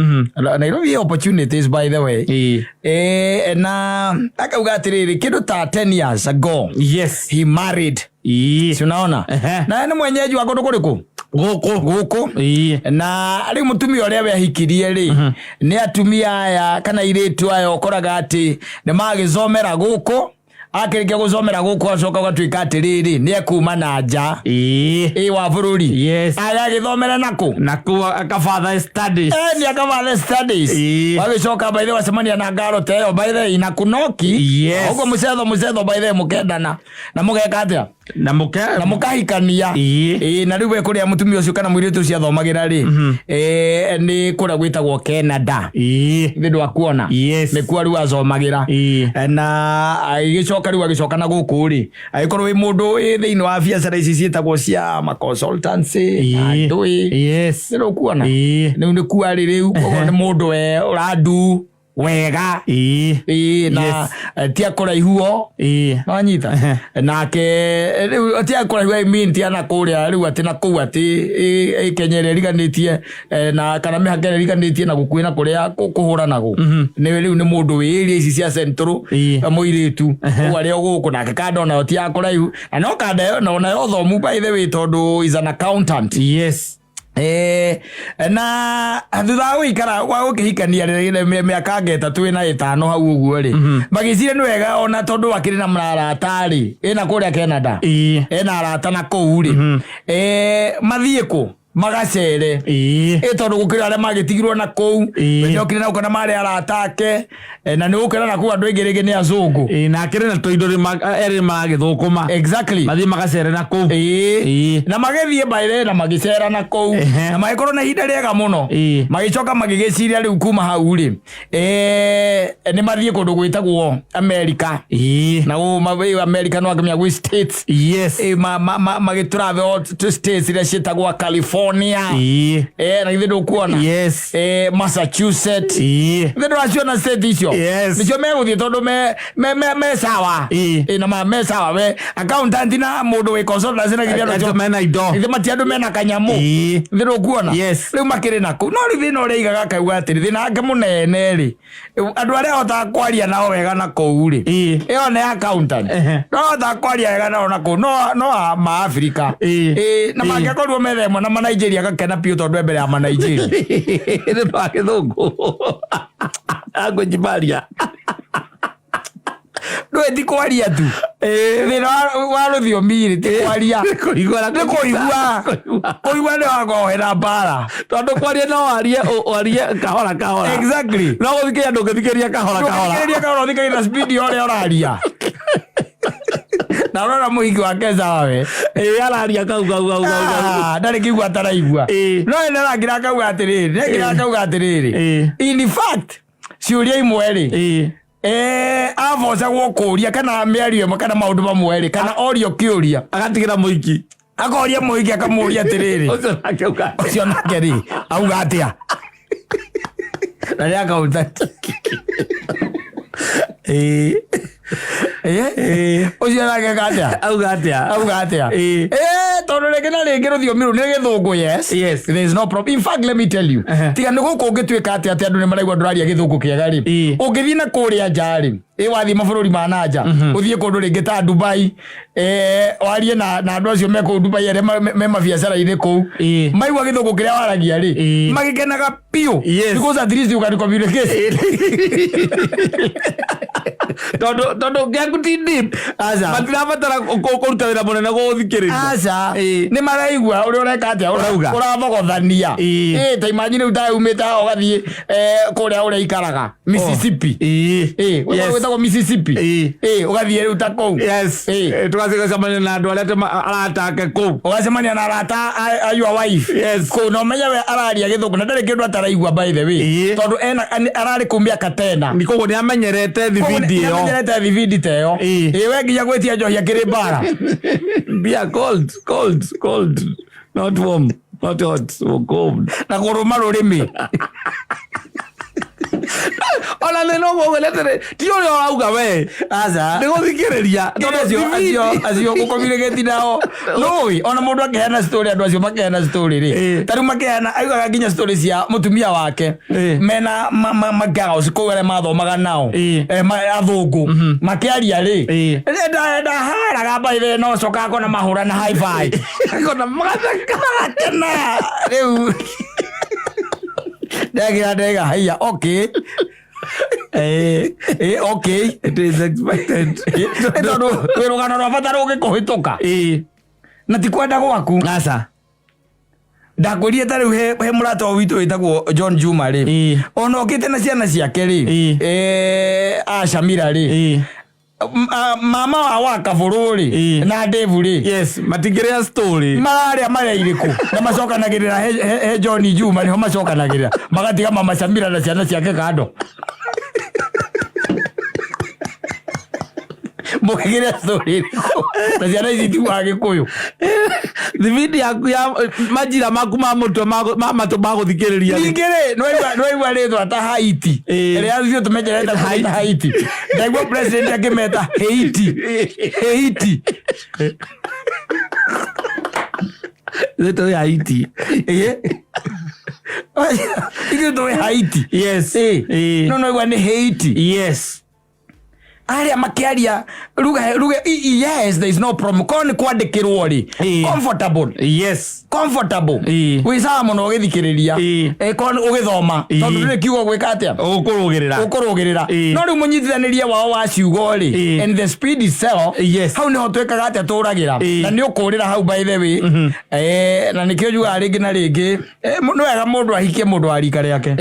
Nairobi ĩ opportunities by the way. Ĩĩ. Na akauga atĩrĩrĩ, kĩndũ ta 10 years ago Yes. he married. Ĩĩ. Si unaona? Ehe. Na nĩ mwenyeji wa kũndũ kũrĩkũ? Gũkũ. Gũkũ. Ĩĩ. Na rĩu mũtumia ũrĩa we ahikirie rĩ, nĩ atumia aya kana airĩtu aya ũkoraga atĩ nĩ magĩcomera gũkũ, akĩrĩkia gũcomera gũkũ acoka ũgatuĩka atĩrĩrĩ nĩ ekuma na nja. Ĩĩ. Ĩ wa bũrũri. Yes. Aya agĩthomera nakũ? Na kũu akafather studies. Nĩ akabather studies. Ĩĩ. Wagĩcoka by the way wacemania na ngaro ta ĩyo by the way na kunoki. Yes. Ũguo mũcetho mũcetho by the way mũkendana na mũgeka atĩa? Na mũke Na mũkahikania. Ĩĩ. Ĩĩ, na rĩu we kũrĩa mũtumia ũcio kana mũirĩtu ũcio athomagĩra rĩ, nĩ kũrĩa gwĩtagwo Canada. Ĩĩ. Nĩ ndwakuona? Yes. Nĩkuo rĩu acomagĩra. Ĩĩ. Na agĩcoka rĩu agĩcoka na gũkũ rĩ, agĩkorwo wĩ mũndũ wĩ thĩinĩ wa biacara ici ciĩtagwo cia ma consultancy, na Ĩĩ. ndũĩ. Yes. Nĩ ndũkuona? Ĩĩ. Rĩu nĩkuo arĩ rĩu, koguo nĩ mũndũ we ũrandu wega. Ĩĩ. Ĩĩ, na Yes. ti akũraihu o. Ĩĩ. Wanyita? Nake rĩu ti akũraihu, I mean ti ana kũrĩa rĩu atĩ na kũu atĩ ĩ Kenya ĩrĩa ĩriganĩtie, na kana mĩhaka ĩrĩa ĩriganĩtie na gũkuhĩ na kũrĩa kũhũranagwo. Nĩ rĩu nĩ mũndũ wĩ area ici cia Central, Ĩĩ. mũirĩtu. Ũguo arĩ o gũkũ nake kanda onayo ti ya kũraihu. Na no kanda ĩyo, na onayo thomu by the way tondũ is an accountant. Yes. Na thutha wa gũikara wa gũkĩhikania mĩaka anga 3 na 5 hau ũguo rĩ, magĩciria nĩ wega ona tondũ akĩrĩ na arata rĩ, ĩna kũrĩa Canada. Ĩĩ. Ena arata na kũu rĩ. Mathiĩ kũ? Magacere. Ĩĩ. Tondũ gũkĩrĩ arĩa magĩtigirwo na kũu. Ĩĩ. Nĩ okire na gũkũ na marĩ arata ake. Na nĩ gũkĩra na kũu andũ aingĩ rĩngĩ nĩ azũngũ. Ĩĩ, na akĩrĩ na tũindo erĩ maragĩthũkũma. Exactly. Mathiĩ magacere na kũu. Ĩĩ. Ĩĩ. Na magĩthiĩ by na magĩcera na kũu. Ehe. Na magĩkorwo na ihinda rĩega mũno. Ĩĩ. Magĩcoka magĩgĩciria rĩu kuma hau rĩ, nĩ mathiĩ kũndũ gwĩtagwo America. Ĩĩ. Na America no akĩmenya gwĩ States. Yes. Ĩĩ, magĩtravel to States iria ciĩtagwo California. California. Na githĩ ndũkuona? Yes. Massachusetts. Githĩ ndũraciona state icio? Yes. Nĩcio megũthiĩ tondũ me sawa. Na me sawa we accountant na mũndũ wĩ consultancy na githĩ andũ Acio acio mena indo. githĩ mati andũ mena kanyamũ. Githĩ ndũkuona? Yes. Rĩu makĩrĩ nakũu, no rĩu thĩna ũrĩa aigaga akauga atĩrĩ, thĩna wake mũnene rĩ, andũ arĩa ahotaga kwaria nao wega na kũu rĩ, ĩyo nĩ accountant, no ahotaga kwaria wega nao na kũu no a ma Afrika. Na mangĩakorirwo metha ĩmwe na ma Nigeria agakena biũ tondũ e mbere ya ma Nigeria. Nĩ ma gĩthũngũ language barrier. Ndũĩ ti kwaria tu. Thĩna wa rũthiomi rĩ, ti kwaria. Nĩ kũigua na Nĩ kũigua. Kũigua. Kũigua nĩ wakohera mbara. Tondũ kwaria no warie kahora kahora. Exactly. No gũthikĩrĩria ndũngĩthikĩrĩria kahora kahora. Ndũngĩthikĩrĩria kahora, ũthikagĩrĩria na speed ya ũrĩa ũraria. Na ũrona mũhiki wake sawa we. Araria kau kau kau kau kau. Ah, ndarĩ kĩigua ataraigua. No ene arangira akauga atĩrĩrĩ, nĩekĩra akauga atĩrĩrĩ. In fact, ciũria imwe rĩ, abocagwo kũria kana mĩario ĩmwe kana maũndũ mamwe rĩ, kana orio kĩũria. Agatigĩra mũiki. Akoria mũhiki akamũria atĩrĩrĩ. Ũcio nake auga atĩa? Ũcio nake rĩ, auga atĩa? Na nĩ accountant. Ũcio nake auga atĩa? Auga atĩa? Auga atĩa? Tondũ rĩngĩ na rĩngĩ rũthiomi rũu nĩ gĩthũngũ, yes. Yes. There is no problem. In fact, let me tell you. Tiga nĩ gũkũ ũngĩtuĩka atĩ andũ nĩ maraigua ndũraria gĩthũngũ kĩega rĩ. Ũngĩthiĩ na kũrĩa nja rĩ, wathiĩ mabũrũri ma na nja, ũthiĩ kũndũ rĩngĩ ta Dubai, warie na andũ acio me kũu Dubai arĩa me mabiacara-inĩ kũu. Maigua gĩthũngũ kĩrĩa waragia rĩ, magĩkenaga biũ. Yes. Because at least you can communicate. Tondũ gĩaku ti deep. Aca. Matirabatara kũruta wĩra mũnene gũgũthikĩrĩria. Aca. Nĩ maraigua ũrĩa ũreka atĩa, Ũrauga. ũrathogothania. Ta imagine rĩu ta umĩte haha ũgathiĩ kũrĩa ũrĩa ikaraga Mississippi. Wĩtagwo Mississippi. Ũgathiĩ rĩu ta kũu. Yes. Tũgathiĩ gũcemania na andũ arĩa aratake kũu. Ũgacemania na arata a your wife. Yes. Kũu na ũmenye we araria gĩthũngũ na ndarĩ kĩndũ ataraigua, by the way. Tondũ ena ararĩ kũu mĩaka tena. Nĩ koguo nĩ amenyerete thibindi ĩyo. Nĩamenyerete thibindi ta ĩyo. We nginya gwĩtia njohi akĩrĩ mbara. Beer cold, cold, cold, not warm, not hot, cold. Na kũrũma rũrĩmĩ. Ona nĩ no ũguo atĩrĩ, ti ũrĩa ũrauga we. Aca. Nĩ gũthikĩrĩria. Tondũ acio gũcommunicate nao nũĩ ona mũndũ akĩheana story, andũ acio makĩheana story rĩ, ta rĩu makĩheana aigaga nginya story cia mũtumia wake mena ma girls kũu arĩa mathomaga nao, athũngũ makĩaria rĩ, ndaharaga mbaithe no coka akona mahũra na high five. Akona magatheka. Magakena. Rĩu ndekĩra ndega haiya, okay. Okay. It is expected. Nĩ tondũ wĩ rũgano rwa bata rũngĩkũhĩtũka na ti kwenda gwaku. Aca. Ndakwĩrire ta rĩu he mũrata witũ wĩtagwo John Juma rĩ, ona okĩte na ciana ciake rĩ, a Shamira rĩ, mama wa Wakabũrũ rĩ, na Dave rĩ, Yes, matingĩrĩa story. Mararĩa marĩa irĩkũ na macokanagĩrĩra he John Juma nĩho macokanagĩrĩra, magatiga mama Shamira na ciana ciake kando mũkĩgĩrĩa story ĩrĩkũ na ciana ici itiugaga Gĩkũyũ? Thibindi yaku ya majira maku ma mũtwe ma matũ ma gũthikĩrĩria rĩ. Ningĩ rĩ, nĩwaigua rĩtwa ta Haiti, ĩrĩa ithuĩ tũmenyerete ta Haiti, ndaigua president akĩmeta Haiti, Haiti. Rĩtwa Haiti. Ithuĩ tũĩ Haiti. Yes. No noigua nĩ Haiti. Yes. Arĩa makĩaria ruga yes, there is no problem. Korwo nĩ kwandĩkĩrwo rĩ, comfortable. Yes. Comfortable. Wĩ sawa mũno ũgĩthikĩrĩria. Korwo nĩ ũgĩthoma, tondũ ndũrĩ kiugo gwĩka atĩa. Ũkũrũgĩrĩra. Ũkũrũgĩrĩra. No rĩu mũnyitithanĩrie wao wa ciugo rĩ, and the speed itself, Yes. hau nĩho twĩkaga atĩa, tũragĩra. Na nĩ ũkũrĩra hau, by the way. Na nĩkĩo njugaga rĩngĩ na rĩngĩ, nĩ wega mũndũ ahikie mũndũ wa rika rĩake.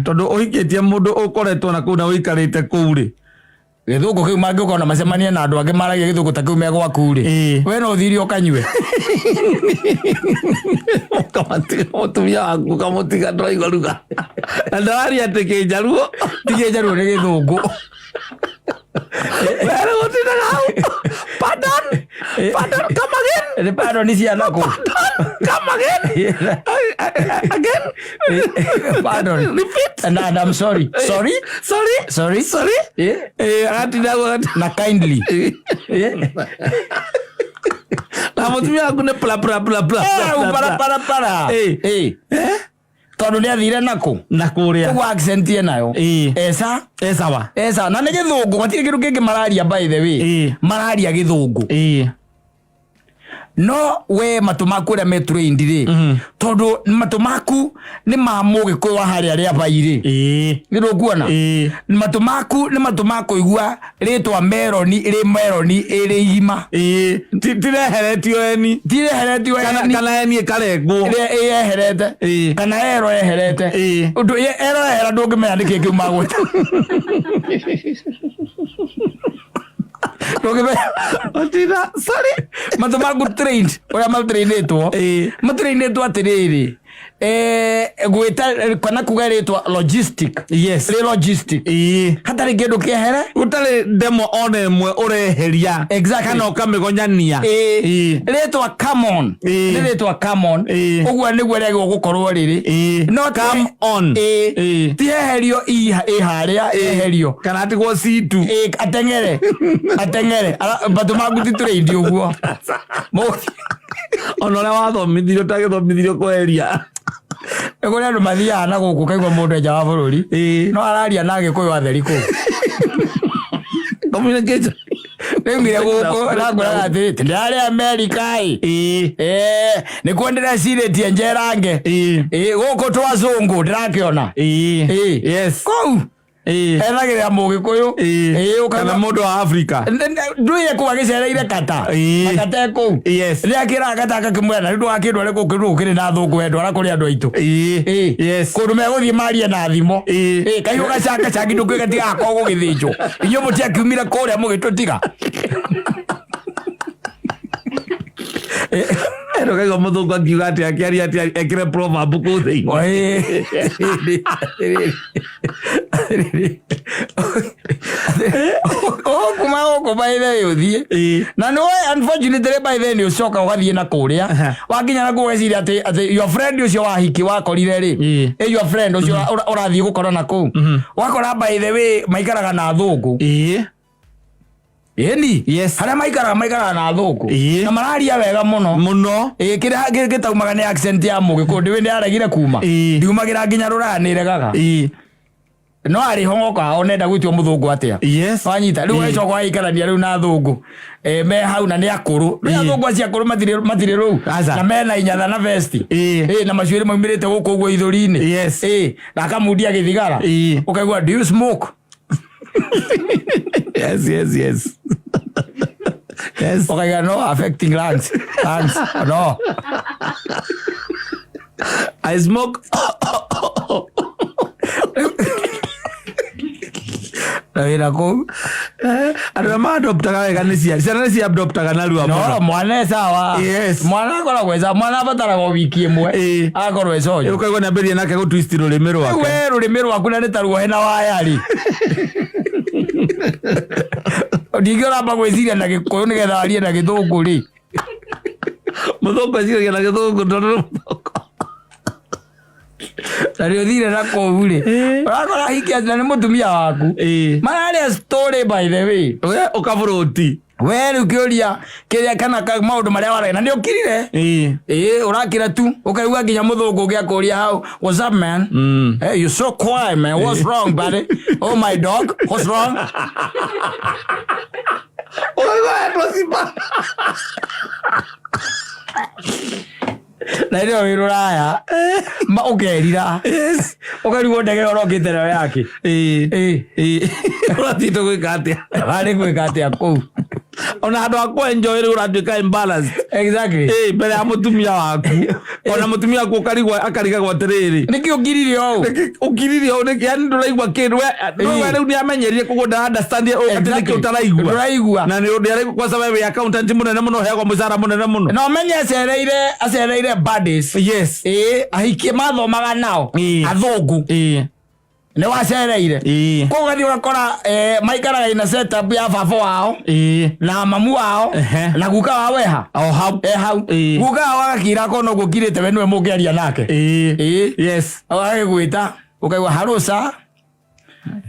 Tondũ ũhikĩtie mũndũ ũkoretwo na kũu na ũikarĩte kũu rĩ, Gĩthũngũ kĩu mangĩũka ona macemanie na andũ angĩ maragia gĩthũngũ ta kĩu me gwaku rĩ, we no ũthire ũkanyue. Ũkamatiga mũtumia waku, ũkamũtiga ndũraigua ruga na ndararia atĩ kĩnjaruo. Ti kĩnjaruo, nĩ gĩthũngũ. Were gũtindaga hau, pardon. Pardon, come again. Nĩ pardon ciana kũ? Come again. Again. Pardon. Repeat. And I'm sorry. Sorry? Sorry. Sorry? Sorry. Eh, Agatinda na kindly. Na mũtumia waku nĩ pla pla pla pla. Eh, para para para. Eh. Eh. Tondũ nĩ athire nakũ? Na kũrĩa. Koguo accent enayo. Esa? Eh, sawa. Esa, na nĩ gĩthũngũ, gũtirĩ kĩndũ kĩngĩ mararia by the way. Mararia gĩthũngũ. No we matũ maku ũrĩa me trained rĩ, tondũ matũ maku nĩ ma mũgĩkũyũ wa harĩa rĩa bai rĩ. Nĩ ndũkuona? Matũ maku nĩ matũ ma kũigua rĩtwa meroni rĩ meroni ĩrĩ igima. Tireheretio eni. Tireheretio eni. Kana eni ĩkarengwo. Ĩrĩa ĩyeherete. Kana ero yeherete. Ũndũ ero yehera ndũngĩmenya nĩkĩ kĩu magwĩta. Ndũngĩmenya. Otira, sorry. Matũ maku trained, ũrĩa matrainĩtwo. Matrainĩtwo atĩrĩrĩ. Gwĩta kana kuga rĩtwa logistic. Yes. Rĩ logistic. Hatarĩ kĩndũ kĩehere. Gũtarĩ ndemo ona ĩmwe ũreheria. Exactly. Kana ũkamĩgonyania. Rĩtwa come on. Nĩ rĩtwa come on. Ũguo nĩguo rĩagĩrĩirwo gũkorwo rĩrĩ. No Come on. Ti heherio ĩ harĩa eherio. Kana atigwo citu. Ateng'ere. Ateng'ere. Matũ maku ti trained ũguo. Ona ũrĩa wathomithirio ũtagĩthomithirio kweheria. Nĩ kũrĩ andũ mathiaga na gũkũ ũkaigua mũndũ e nja wa bũrũri. No araria na Gĩkũyũ atheri kũu. Communication. Rĩu gũkũ nakwĩraga atĩrĩ, ti ndĩrarĩ Amerika ĩ. Nĩkuo ndĩrecirĩtie njerange. Gũkũ twazũngũ ndĩrakĩona. Yes. Kũu ethagĩrĩra mũgĩkũyũ. Kana mũndũ wa Afrika. Ndũire kũu agĩcereire kata. Na kata e kũu. Yes. Rĩrĩa akĩraga kata agakĩmwĩra na rĩu ndũgakĩndware kũu kĩndũ gũkĩrĩ na thũngũ we ndwara kũrĩ andũ aitũ. Yes. Kũndũ megũthiĩ marie na thimo. Kahiũ gacanga cangi ndũkĩ gatigakorwo gũgĩthĩnjwo. Inyuĩ mũtiakiumire kũrĩa mũgĩtũtiga. Ndũkaigua mũthũngũ akiuga atĩ akĩaria atĩ ekĩre proverb kũu thĩinĩ. Kuma gũkũ by the way ũthiĩ. Na nĩ woĩ unfortunately by the way nĩ ũcoka ũgathiĩ na kũrĩa. Wakinya na kũu ũgeciria atĩ your friend ũcio wa hiki wakorire rĩ. Your friend ũcio ũrathiĩ gũkora na kũu. Wakora by the way maikaraga na thũngũ. Ĩni. Yes. Harĩa maikaraga na thũngũ. Na mararia wega mũno. Mũno. Kĩrĩa gĩtaumaga nĩ accent ya mũgĩkũyũ ndĩũĩ nĩ yaregire kuma. Ndiumagĩra nginya rũraya nĩ ĩregaga. No arĩ hongoka onenda gwĩtio mũthũngũ atĩa. Yes. Wanyita rĩu ũgĩcoka ũgaikarania rĩu na thũngũ. Me hau na nĩ akũrũ. Rĩu athũngũ acio akũrũ matirĩ rũu. Aca. Na mena inyatha na vesti. Na macuĩrĩ maumĩrĩte gũkũ ũguo ithũri-inĩ. Yes. Na akamundia gĩthigara. Ũkaigua do you smoke? Yes, yes, yes. Yes. Ũkaiga no affecting lungs. Lungs. No. I smoke. Na wĩra kũu. Andũ arĩa maadoptaga wega nĩ ciana. Ciana nĩ ciadoptaga narua No, mũno. mwana e sawa. Yes. Mwana akoragwo e sawa. Mwana abataraga o wiki ĩmwe. Agakorwo e conjo. Ũkaigua nĩambĩrĩria nake gũtwist rũrĩmĩ rwake. We rũrĩmĩ rwaku na nĩ ta ruohe na waya rĩ. Ningĩ ũramba gwĩciria na Gĩkũyũ nĩgetha warie na Gĩthũngũ rĩ. Mũthũngũ eciragia na Gĩthũngũ tondũ nĩ mũthũngũ. Na nĩ ũthire na kũu rĩ. Ũrakora hiki na nĩ mũtumia waku. Mararia story by the way. We ũkaburũti. We rĩu kĩũria kĩrĩa kana maũndũ marĩa waragia na nĩ ũkirire. Ũrakira tu ũkaigua nginya mũthũngũ ũngĩ akũria hau, what's up man? Hey, you're so quiet man. What's wrong buddy? Oh my dog, what's wrong? Ũkaigua wetwo ciba. Na ĩrĩa wĩ rũraya ma ũkerira. Yes. Ũkarigwo ndege ĩyo ũrokĩte nayo yake. Ũrathiĩte gwĩka atĩa? Warĩ gwĩka atĩa kũu? Ona handũ ha kũ-enjoy rĩu ũratuĩka imbalanced. Exactly. Mbere ya mũtumia waku. Ona mũtumia waku ũkarigwo akarigagwo atĩrĩrĩ. Nĩkĩ ũngirire ũũ? Nĩkĩ ũngirire ũũ? Nĩkĩ? Yaani ndũraigua kĩndũ. We rĩu nĩamenyerire koguo ndara understand atĩ nĩkĩ Exactly. ũtaraigua. Ndũraigua. Na nĩ ũndũ araigua kwanza we wĩ accountant mũnene mũno ũheagwo mũcara mũnene mũno. Na ũmenye acereire buddies. Yes. Ahikie mathomaga nao. Athũngũ. Nĩ wacereire. Ĩĩ. Kũu ũgathiĩ ũgakora maikaraga ina setup ya baba wao na mamu wao na guka wao eha. O hau. E hau. Guka wao agakira akorwo noguo ngirĩte, we nĩwe mũngĩaria nake. Agagĩgwĩta, ũkaigua, "Hello, sir."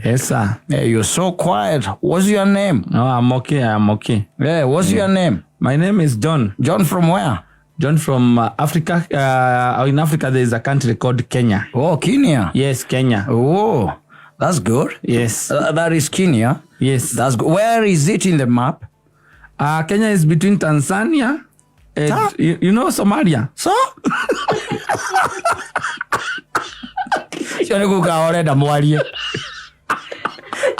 Yes, sir. "Hey, you're so quiet. What's your name?" No, I'm okay. I'm okay. "Yeah, what's your name?" My name is John. "John from where?" John from Africa. In Africa, there is a country called Kenya. "Oh, Kenya." Yes, Kenya. "Oh, that's good." Yes. "That is Kenya." Yes. "That's good. Where is it in the map?" Kenya is between Tanzania and you know Somalia. So? Cio nĩ guka ũrenda mwarie,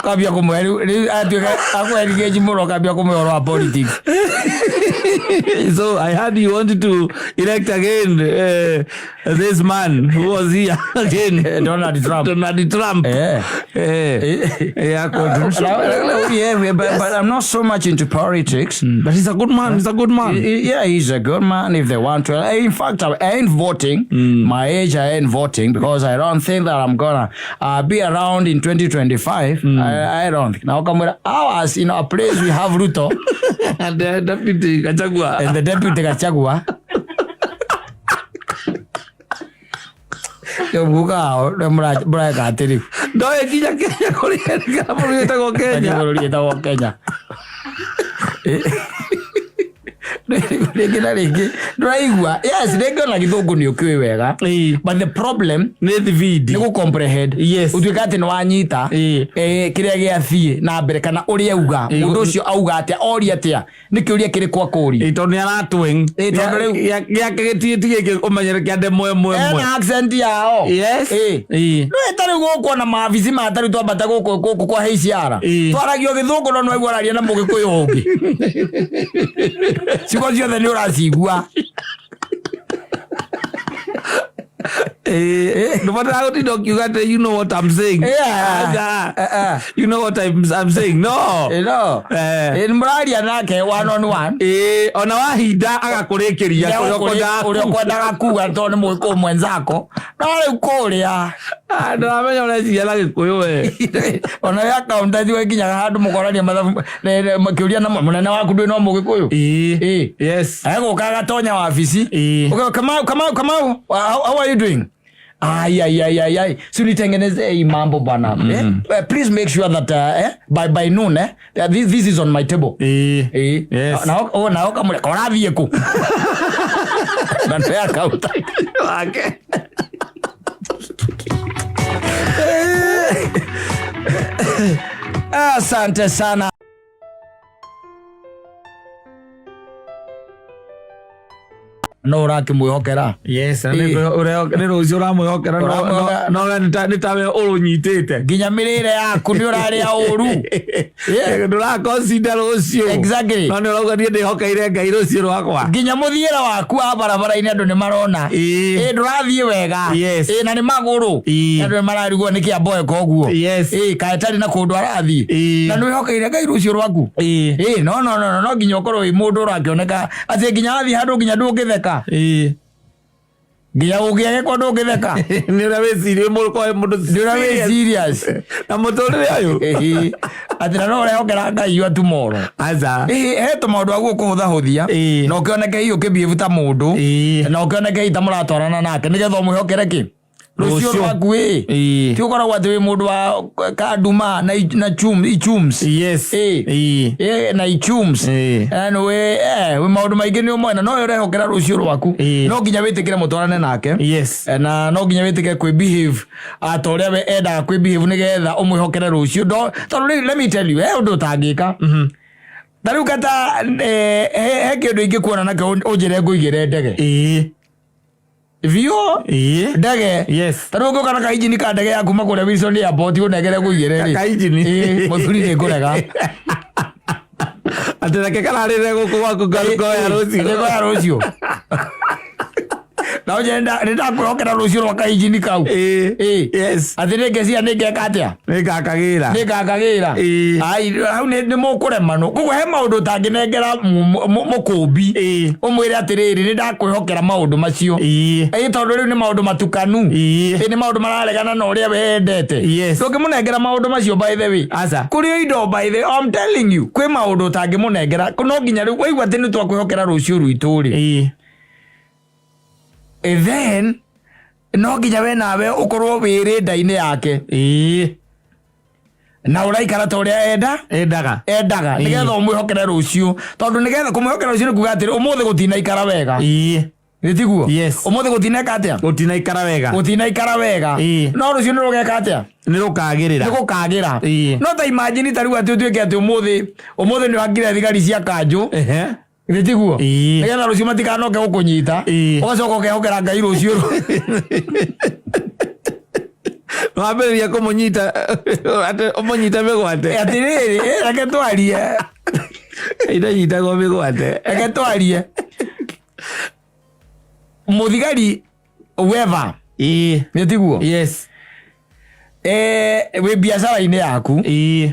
kambia kũmwe rĩu atuĩka akũerigĩnji mũno, kambia kũmwe ũhoro wa politics. So I heard you wanted to elect again this man who was here again. Donald Trump. Donald Trump. Yeah, Yeah, but I'm not so much into politics. But he's a good man. He's a good man. Yeah, he's a good man if they want to. In fact, I ain't voting. My age, I ain't voting because I don't think that I'm gonna be around in 2025. I don't think. Now, come with ours in our place, we have Ruto And the deputy Gachagua. And the deputy Gachagua. Guka mũreka atĩrĩ. Ndoĩ nginya Kenya kũrĩ kana bũrũri wĩtagwo Kenya. Bũrũri wĩtagwo Kenya. Rĩngĩ na rĩngĩ ndũraigua, yes, rĩngĩ ona gĩthũngũ nĩ ũkĩũĩ wega, but the problem Nĩ thibindi. Nĩ gũ-comprehend. Ũtuĩka atĩ nĩ wanyita kĩrĩa gĩathiĩ na mbere kana ũrĩa auga, mũndũ ũcio auga atĩa, oria atĩa, nĩ kĩũria kĩrĩkũ akũria. Ĩ, tondũ nĩ aratwing. Ĩ, tondũ rĩu- Gĩake gĩtirĩ ti gĩkĩ ũmenyere kĩa ndemwa ĩmwe ĩmwe. Ena accent yao. No ĩtarĩ gũkũ ona maabisi ma tarĩu twambata gũkũ kwa HR, twaragio gĩthũngũ, no nĩwaigua araria na mũgĩkũyũ ũngĩ, ciugo ciothe nĩ ũracigua. Ndũbataraga gũtinda ũkiuga atĩ you know what I'm saying. Yeah. Aca. You know what I'm saying. No. No. Nĩ mũraria nake one on one. Ĩ, ona wahinda agakũrĩkĩria kũrĩa ũkwendaga Ũrĩa kuga. ũkwendaga kuga tondũ nĩ mũgĩkũyũ mwenzako, no rĩu kũrĩa Ah, ndũramenya ũreciria na gĩkũyũ we. Ona we accountant nginyaga handũ mũkorania mathabu makĩũria na mũnene waku, ndũĩ no mũgĩkũyũ. Egũka agatonya wabici. Okay, Kamau, Kamau, Kamau, how are you doing? Ai, ai, ai, ai, ai. Si unitengenezee hii mambo bwana. Eh? Please make sure that by noon, this is on my table. Na oh, na oka mure korathiĩ kũ? Na nĩ accountant. Wake. Asante sana. No ũrakĩmwĩhokera. Yes, na nĩ rũciũ ũramwĩhokera, no we nĩ tawe ũrũnyitĩte. Nginya mĩrĩre yaku nĩ ũrarĩa ũru. Ndũraconsider rũciũ. No nĩ ũrauga niĩ ndĩhokeire Ngai rũciũ rwakwa. Nginya mũthiĩre waku wa barabara-inĩ andũ nĩ marona ĩ ndũrathiĩ wega. Ĩ na nĩ magũrũ. Andũ nĩ mararigwo nĩkĩ amboeka ũguo. Ĩ kaĩ tarĩ na kũndũ arathiĩ. Na nĩ wĩhokeire Ngai rũciũ rwaku. Ĩ no no no no no nginya ũkorwo wĩ mũndũ ũrakĩoneka atĩ nginya wathiĩ handũ nginya ndũngĩtheka, nginya ũngĩagĩkwo ndũngĩtheka. Nĩ ũrĩa wĩcirie mũndũ mũndũ Nĩ ũrĩa wĩ serious na mũtũrĩre ũyũ. Ĩhĩ. Atĩ na no ũrehokera Ngai wa tomorrow. Aca. Ĩhĩ, he tũmaũndũ aguo kũhũthahũthia na ũkĩoneke hihi ũkĩbehave ta mũndũ na ũkĩoneke hihi ta mũratwarana nake nĩgetha ũmwĩhokere kĩ rũciũ Rũciũ. rwaku ĩ. Ti ũkoragwo atĩ wĩ mũndũ wa kanduma na na chum ichums. Ĩ, na ichums. Yani wĩ maũndũ maingĩ nĩ ũmwena no we ũrehokera rũciũ rwaku. No nginya wĩtĩkĩre mũtwarane nake. Na no nginya wĩtĩkĩre kwĩ behave ata ũrĩa we endaga kwĩ behave nĩgetha ũmwĩhokere rũciũ. Tondũ rĩu let me tell you, he ũndũ ũtangĩka ta rĩu kata he kĩndũ ingĩkuona nakĩo ũnjĩre ngũigĩre ndege biũ ndege. Ta rĩu ũngĩũka na kainjini ka ndege ya kuma kũrĩa Wilson Airport ũnengere ngũigĩre rĩ, Kainjini. Ĩ, mũthuri nĩ ngũrega. Atĩ reke kararĩre gũkũ gwaku koya rũciũ. Koya rũciũ. Na ũnjĩre nĩ ndakwĩhokera rũciũ rwa kainjini kau. Ĩĩ. Ĩĩ. Yes. Atĩ nĩ ngecia nĩ ngeka atĩa? Nĩ ngakagĩra. Nĩ ngakagĩra. Ĩĩ. Ai, hau nĩ mũkũremanwo. Koguo he maũndũ ũtangĩnengera mũkũmbi. Ĩĩ. Ũmwĩre atĩrĩrĩ, nĩ ndakwĩhokera maũndũ macio. Ĩĩ. Ĩĩ, tondũ rĩu nĩ maũndũ matukanu. Ĩĩ. Ĩĩ, nĩ maũndũ mararegana na ũrĩa wendete. Yes. Ndũngĩmũnengera maũndũ macio, by the way. Aca. Kũrĩ indo, by the way, I'm telling you, kwĩ maũndũ ũtangĩmũnengera. No nginya rĩu waigua atĩ nĩ twakwĩhokera rũciũ rwitũ rĩ. Ĩĩ. Then no nginya we nawe ũkorwo wĩ rĩnda-inĩ yake. Ĩĩ. Na ũraikara ta ũrĩa enda. Endaga. Endaga. Ĩĩ. Nĩgetha ũmwĩhokere rũciũ, tondũ nĩgetha kũmwĩhokera rũciũ nĩ kuga atĩrĩ, ũmũthĩ gũtinaikara wega. Ĩĩ. Nĩ tiguo? Yes. Ũmũthĩ gũtineka atĩa? Gũtinaikara wega. Gũtinaikara wega. Ĩĩ. No rũciũ nĩ rũgeka atĩa? Nĩ rũkagĩrĩra. Nĩ gũkagĩra. Ĩĩ. No ta imagine ta rĩu atĩ ũtuĩke atĩ ũmũthĩ nĩ ũhangire thigari cia kanjũ. Ehe. Nĩ tiguo? Ĩĩ. Nĩgetha rũciũ matikanoke gũkũnyita. Ĩĩ. Ũgacoka ũkehokera Ngai rũciũ. Wambĩrĩria kũmũnyita atĩ ũmũnyite mĩgwate. Atĩrĩrĩ, reke twarie. Inanyitagwo mĩgwate. Reke twarie. Mũthigari weva. Ĩĩ. Nĩ tiguo? Yes. Wĩ biacara-inĩ yaku. Ĩĩ.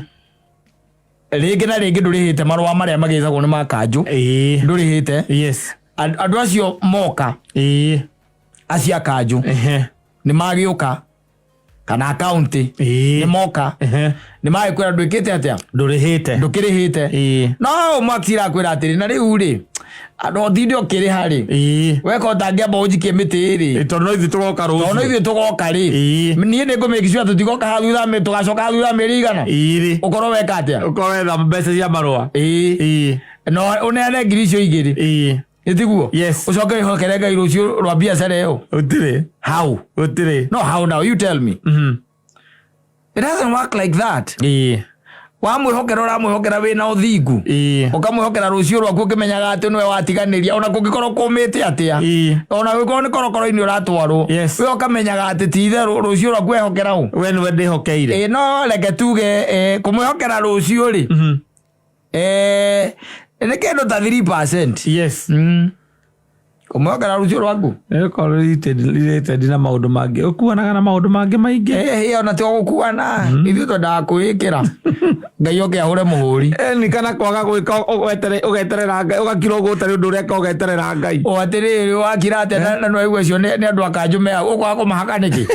Rĩngĩ na rĩngĩ ndũrĩhĩte marũa marĩa magĩtagwo nĩ ma kanjũ. Ĩĩ. Ndũrĩhĩte. Yes. Andũ acio moka. Ĩĩ. Acio a kanjũ. Ehe. Nĩ magĩũka kana kaunti. Ĩĩ. Nĩ moka. Ehe. Nĩ magĩkwĩra ndwĩkĩte atĩa? Ndũrĩhĩte. Ndũkĩrĩhĩte. Ĩĩ. No Max irakwĩra atĩrĩ, na rĩu rĩ, andũ ũtinde ũkĩrĩha rĩ. Ĩĩ. Weka ũtangĩamba ũnjikie mĩtĩ rĩ. Tondũ no ithuĩ tũgoka rũciũ. Tondũ no ithuĩ tũgoka rĩ. Ĩĩ. Niĩ nĩ ngũmake sure tũtigoka haha thutha, tũgacoka haha thutha mĩeri igana. Ĩĩ rĩ. Ũkorwo weka atĩa? Ũkorwo wetha mbeca cia marũa. Ĩĩ. Ĩĩ. No ũneane ngiri icio igĩrĩ. Ĩĩ. Nĩ tiguo? Yes. Ũcoke wĩhokere Ngai rũciũ rwa biacara ĩyo. Gũtirĩ. How? Gũtirĩ. No, how now? You tell me. It doesn't work like that. Ĩĩ. Wamwĩhokera, ũramwĩhokera wĩna ũthingu. Ĩĩ. Ũkamwĩhokera rũciũ rwaku ũkĩmenyaga atĩ nĩwe watiganĩria, ona kũngĩkorwo kũmĩte atĩa. Ĩĩ. Ona gũkorwo nĩ korokoro-inĩ ũratwarwo. Yes. We ũkamenyaga atĩ ti itherũ rũciũ rwaku wehokera ũ. We nĩwe ndĩhokeire. Ĩĩ, no reke tuge, kũmwĩhokera rũciũ rĩ. Nĩ kĩndũ ta 3%. Yes. Kũmwĩhokera rũciũ rwaku. Nĩgũkorwo related na maũndũ mangĩ, ũkuanaga na maũndũ mangĩ maingĩ. Ĩĩ, ona ti gũkuana, ithuĩ twendaga kwĩĩkĩra Ngai oke ahũre mũhũri. Ĩni kana kwaga gwĩka, ũgeterera Ngai, ũgakira ũguo ũtarĩ ũndũ ũreka, ũgeterera Ngai. O atĩrĩrĩ, wakira atĩa na nĩwaigua acio nĩ andũ a kanjũ me hau, ũkwaga kũmahaka nĩkĩ?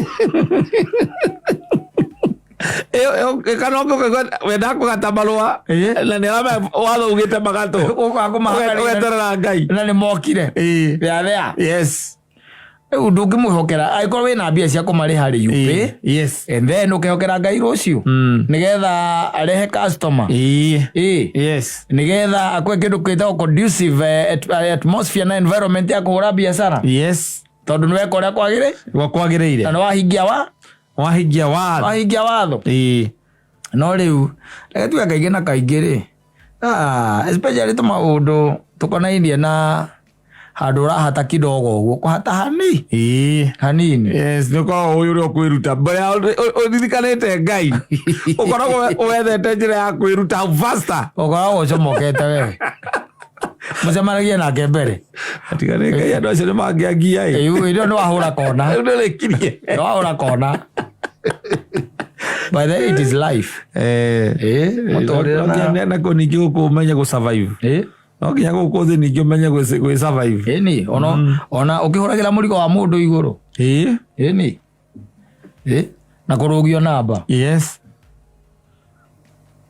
Kana ũkaigua wendaga kũgata marũa Ĩĩ. na nĩ aramenya watho ugĩte magatwo, Ũkwaga kũmahaka nĩkĩ? ũgeterera Ngai. Na nĩ mokire. Ĩĩ. They are there. Yes. Rĩu ndũngĩmwĩhokera angĩkorwo wĩna mbia cia kũmarĩha rĩ, you pay. Yes. And then ũkehokera Ngai rũciũ nĩgetha arehe customer. Ĩĩ. Ĩĩ. Yes. Nĩgetha akwe kĩndũ kĩtagwo conducive atmosphere na environment ya kũhũra biacara. Yes. Tondũ nĩ weka ũrĩa kwagĩrĩire. Gwa kwagĩrĩire. Na nĩ wahingia wa? Wahingia watho. Wahingia watho. Ĩĩ. No rĩu reke tuge kaingĩ na kaingĩ rĩ, especially tũmaũndũ tũkonainie na handũ ũrahata kidogo ũguo, kũhata Ĩĩ. hanini. Yes, nĩ ũkoragwo ũĩ ũrĩa ũkwĩruta mbere ya ũririkanĩte Ngai, ũkoragwo wethete njĩra ya kwĩruta faster. Ũkoragwo ũcomokete wewe. Mũcemanagie nake mbere. Tiga nĩ Ngai, andũ acio nĩ mangĩangia ĩ. Ĩĩ, ĩyo nĩ wahũra kona. Rĩu nĩrĩkirie. Nĩ wahũra kona. By the way, it is life. Ĩĩ, Mũtũrĩre na- na kũ ningĩ gũkũ ũmenye gũ survive. Ĩĩ. No nginya gũkũ thĩ ningĩ ũmenye gwĩ survive. Ĩni, ona ũkĩhũragĩra mũrigo wa mũndũ igũrũ. Ĩĩ. Ĩni. Ĩĩ. Na kũrũgio namba. Yes.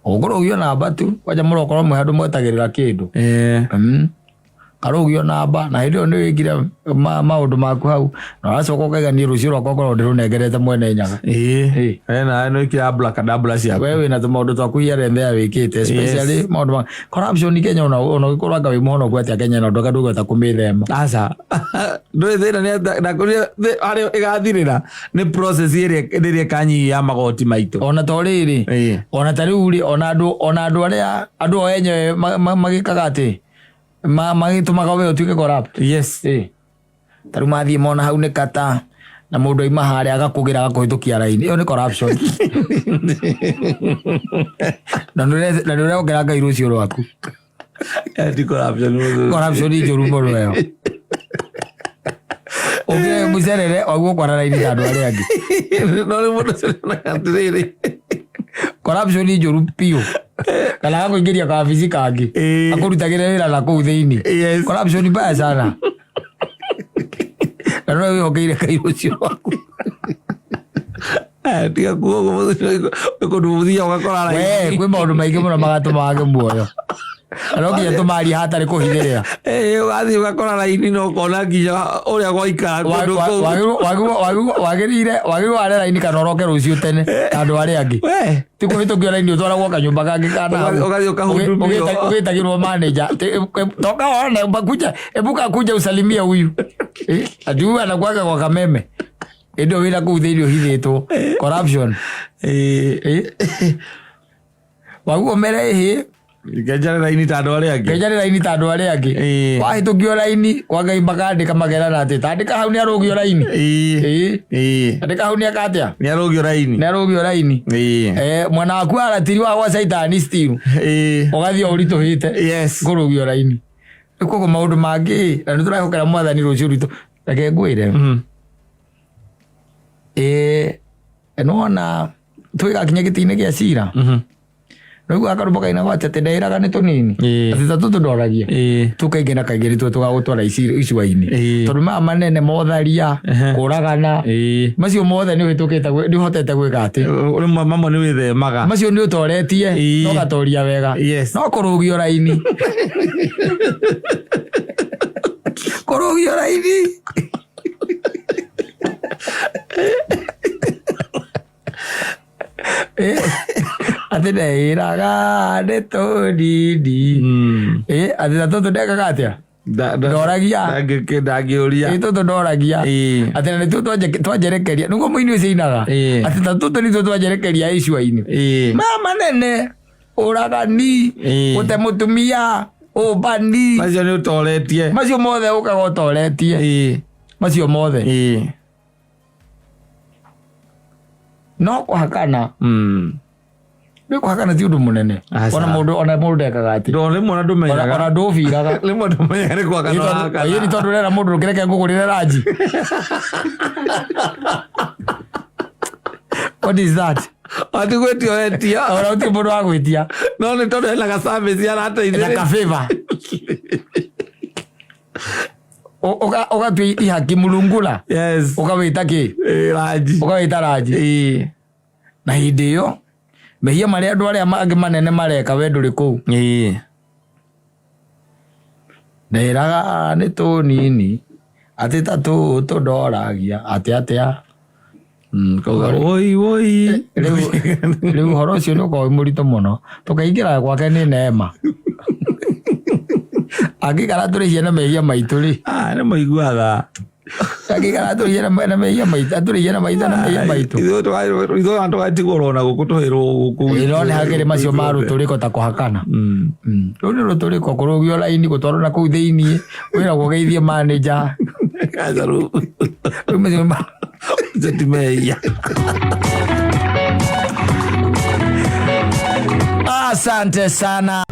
Ũkũrũgio namba tu, kwanja mũrokorwo mwĩ handũ mwetagĩrĩra kĩndũ. Ĩĩ. Karũgio namba, na hĩndĩ ĩyo nĩ wĩkire maũndũ maku hau, na ũracoka ũkaiga niĩ rũciũ rwakwa ngoragwo ndĩrũnengerete mwene Nyaga. Ĩĩ. Ĩĩ. We nawe nĩ wĩkĩraga abracadabra ciaku. We wĩna tũmaũndũ twaku here and there wĩkĩte, especially maũndũ ma corruption Kenya, ona ũgĩkorwo anga wĩ mũhonoku atĩa Kenya, na ndũka ndũgweta kũmĩthema. Aca. Ndũrĩ thĩna nĩ na kũrĩa harĩa ĩgathirĩra nĩ process ĩrĩa rĩrĩa ĩkanyihia magoti maitũ. Ona to rĩrĩ, Ĩĩ. ona ta rĩu rĩ, ona andũ arĩa andũ o enyewe magĩkaga atĩ magĩtũmaga we ũtuĩke corrupt. Yes. Ĩĩ. Ta rĩu mathiĩ mona hau nĩ kata, na mũndũ aima harĩa agakũgĩra agakũhĩtũkia raini, ĩyo nĩ corruption. Na nĩ ũrehokera Ngai rũciũ rwaku. Ti corruption. Corruption njũru mũno ĩyo. Ũngĩre mũcerere waguo kwara raini ta andũ arĩa angĩ. No rĩu mũndũ ũcio nĩonaga atĩrĩrĩ. Corruption njũru biũ. Kana agakũingĩria kawabici kangĩ. Akũrutagĩre wĩra na kũu thĩinĩ. Yes. Corruption mbaya sana. Na no wĩhokeire Ngai rũciũ rwaku. Eh, tiga kuga ũguo mũthenya ũyũ, kũndũ mũthiaga ũgakora We, raini. kwĩ maũndũ maingĩ mũno magatũma wage muoyo. Na no nginya tũmarie hatarĩ kũhithĩrĩra. Eh, ũgathiĩ ũgakora raini na ũkona nginya ũrĩa gwaikara kũndũ kũu. Wagĩrĩire wagĩrĩirwo ware raini kana ũroke rũciũ tene ta andũ arĩa angĩ. We, Ti kũhĩtũkio raini ũtwaragwo kanyũmba kangĩ kana hau. Ũgathiĩ ũkahudumio. Ũgĩtagĩrwo manager. Toka one kuja, ebuka kuja usalimie huyu. Eh, ati huyu anakuaga kwa kameme. Ĩndĩ ũyũ wĩra kũu thĩinĩ ũhithĩtwo. Corruption. Eh, Eh. Waguo mere ĩhĩ ngenjare raini ta andũ arĩa angĩ. ngenjare raini ta andũ arĩa angĩ. Wahĩtũkio raini kwa Ngai makandĩka makerana atĩ tandĩka hau nĩ arũgio raini. Ĩĩ. Andĩka hau nĩ eka atĩa? Nĩ arũgio raini. Nĩ arũgio raini. Eh, mwena waku wa ratiri wa gwa caitani still. Ũgathiĩ o ũritũhĩte. Yes. Kũrũgio raini. Rĩu koguo maũndũ mangĩ na nĩ tũrehokera mwathani rũciũ rwitũ. Reke ngwĩre. Ĩĩ nĩwona twĩgakinya gĩtĩ-inĩ gĩa cira. Rĩu akarũmbo kainagwo atĩ atĩ ndeĩraga nĩ tũnini. Atĩ ta tũtũ ndoragia. Tu kaingĩ na kaingĩ nĩtuo tũgagũtwara icua-inĩ. Tondũ maya manene motharia, kũragana, macio mothe nĩ ũhĩtũkĩte nĩ ũhotete gwĩka atĩ. Rĩmwe mamwe nĩ wĩthemaga. Macio nĩ ũtoretie, na ũgatoria wega. Yes. No kũrũgio raini. Kũrũgio raini. Atĩ ndeĩraga nĩ tũnini. Atĩ ta tũtũ ndekaga atĩa? Ndoragia. Ndangĩũria. Ĩ tũtũ ndoragia. Atĩ na nĩtuo twanjerekeria. Nĩguo mũini ũcio ainaga. Atĩ ta tũtũ nĩtuo twanjerekeria icua-inĩ. Maya manene, ũragani, gũte mũtumia, ũmbani. Macio nĩ ũtoretie. Macio mothe ũkaga ũtoretie. Macio mothe. No kũhakana. Rĩu kũhakana ti ũndũ mũnene. Aca. Ona mũndũ ona mũndũ ndekaga atĩ. Ndũ rĩmwe ona ndũmenyaga. Ona ndũbiraga. Rĩmwe ndũmenyaga nĩ kũhakana ũrahakana. Ĩĩ nĩ tondũ ũrera mũndũ ndũkĩreke ngũgũrĩre ranji. What is that? Ati gwĩtia ũretia. Ona gũtirĩ mũndũ wa gwĩtia. No nĩ tondũ hena ga service Na arateithĩrĩria. ka favor. Ũgatua ihaki mũrungula. Yes. Ũkawĩta kĩ? Ranji. Ũkawĩta ranji. Na hĩndĩ ĩyo mehia marĩa andũ arĩa mangĩ manene mareka we ndũrĩ kũu. Ndĩraga nĩ tũnini atĩ ta tũtũ ndoragia atĩ atĩa. Kauga woi woi. Rĩu ũhoro ũcio nĩ ũkoragwo wĩ mũritũ mũno. Tũkaingĩra gwake nĩ neema. Angĩikara atũrĩhie na mehia maitũ rĩ. Nĩ mũiguaga. Angĩikara atũrĩhie na mehia maitũ, atũrĩhie na maitũ na mehia maitũ. Ithuĩ ona tũgatigwo ona gũkũ tũhĩrwo gũkũ. Ĩĩ, no nĩ hakĩrĩ macio ma rũtũrĩko ta kũhakana. Rũu nĩ rũtũrĩko kũrũgio raini gũtwarwo na kũu thĩiniĩ wĩragwo ũgeithie manager. Aca rĩu. Rĩu macio ma Macio ti mehia. Asante sana.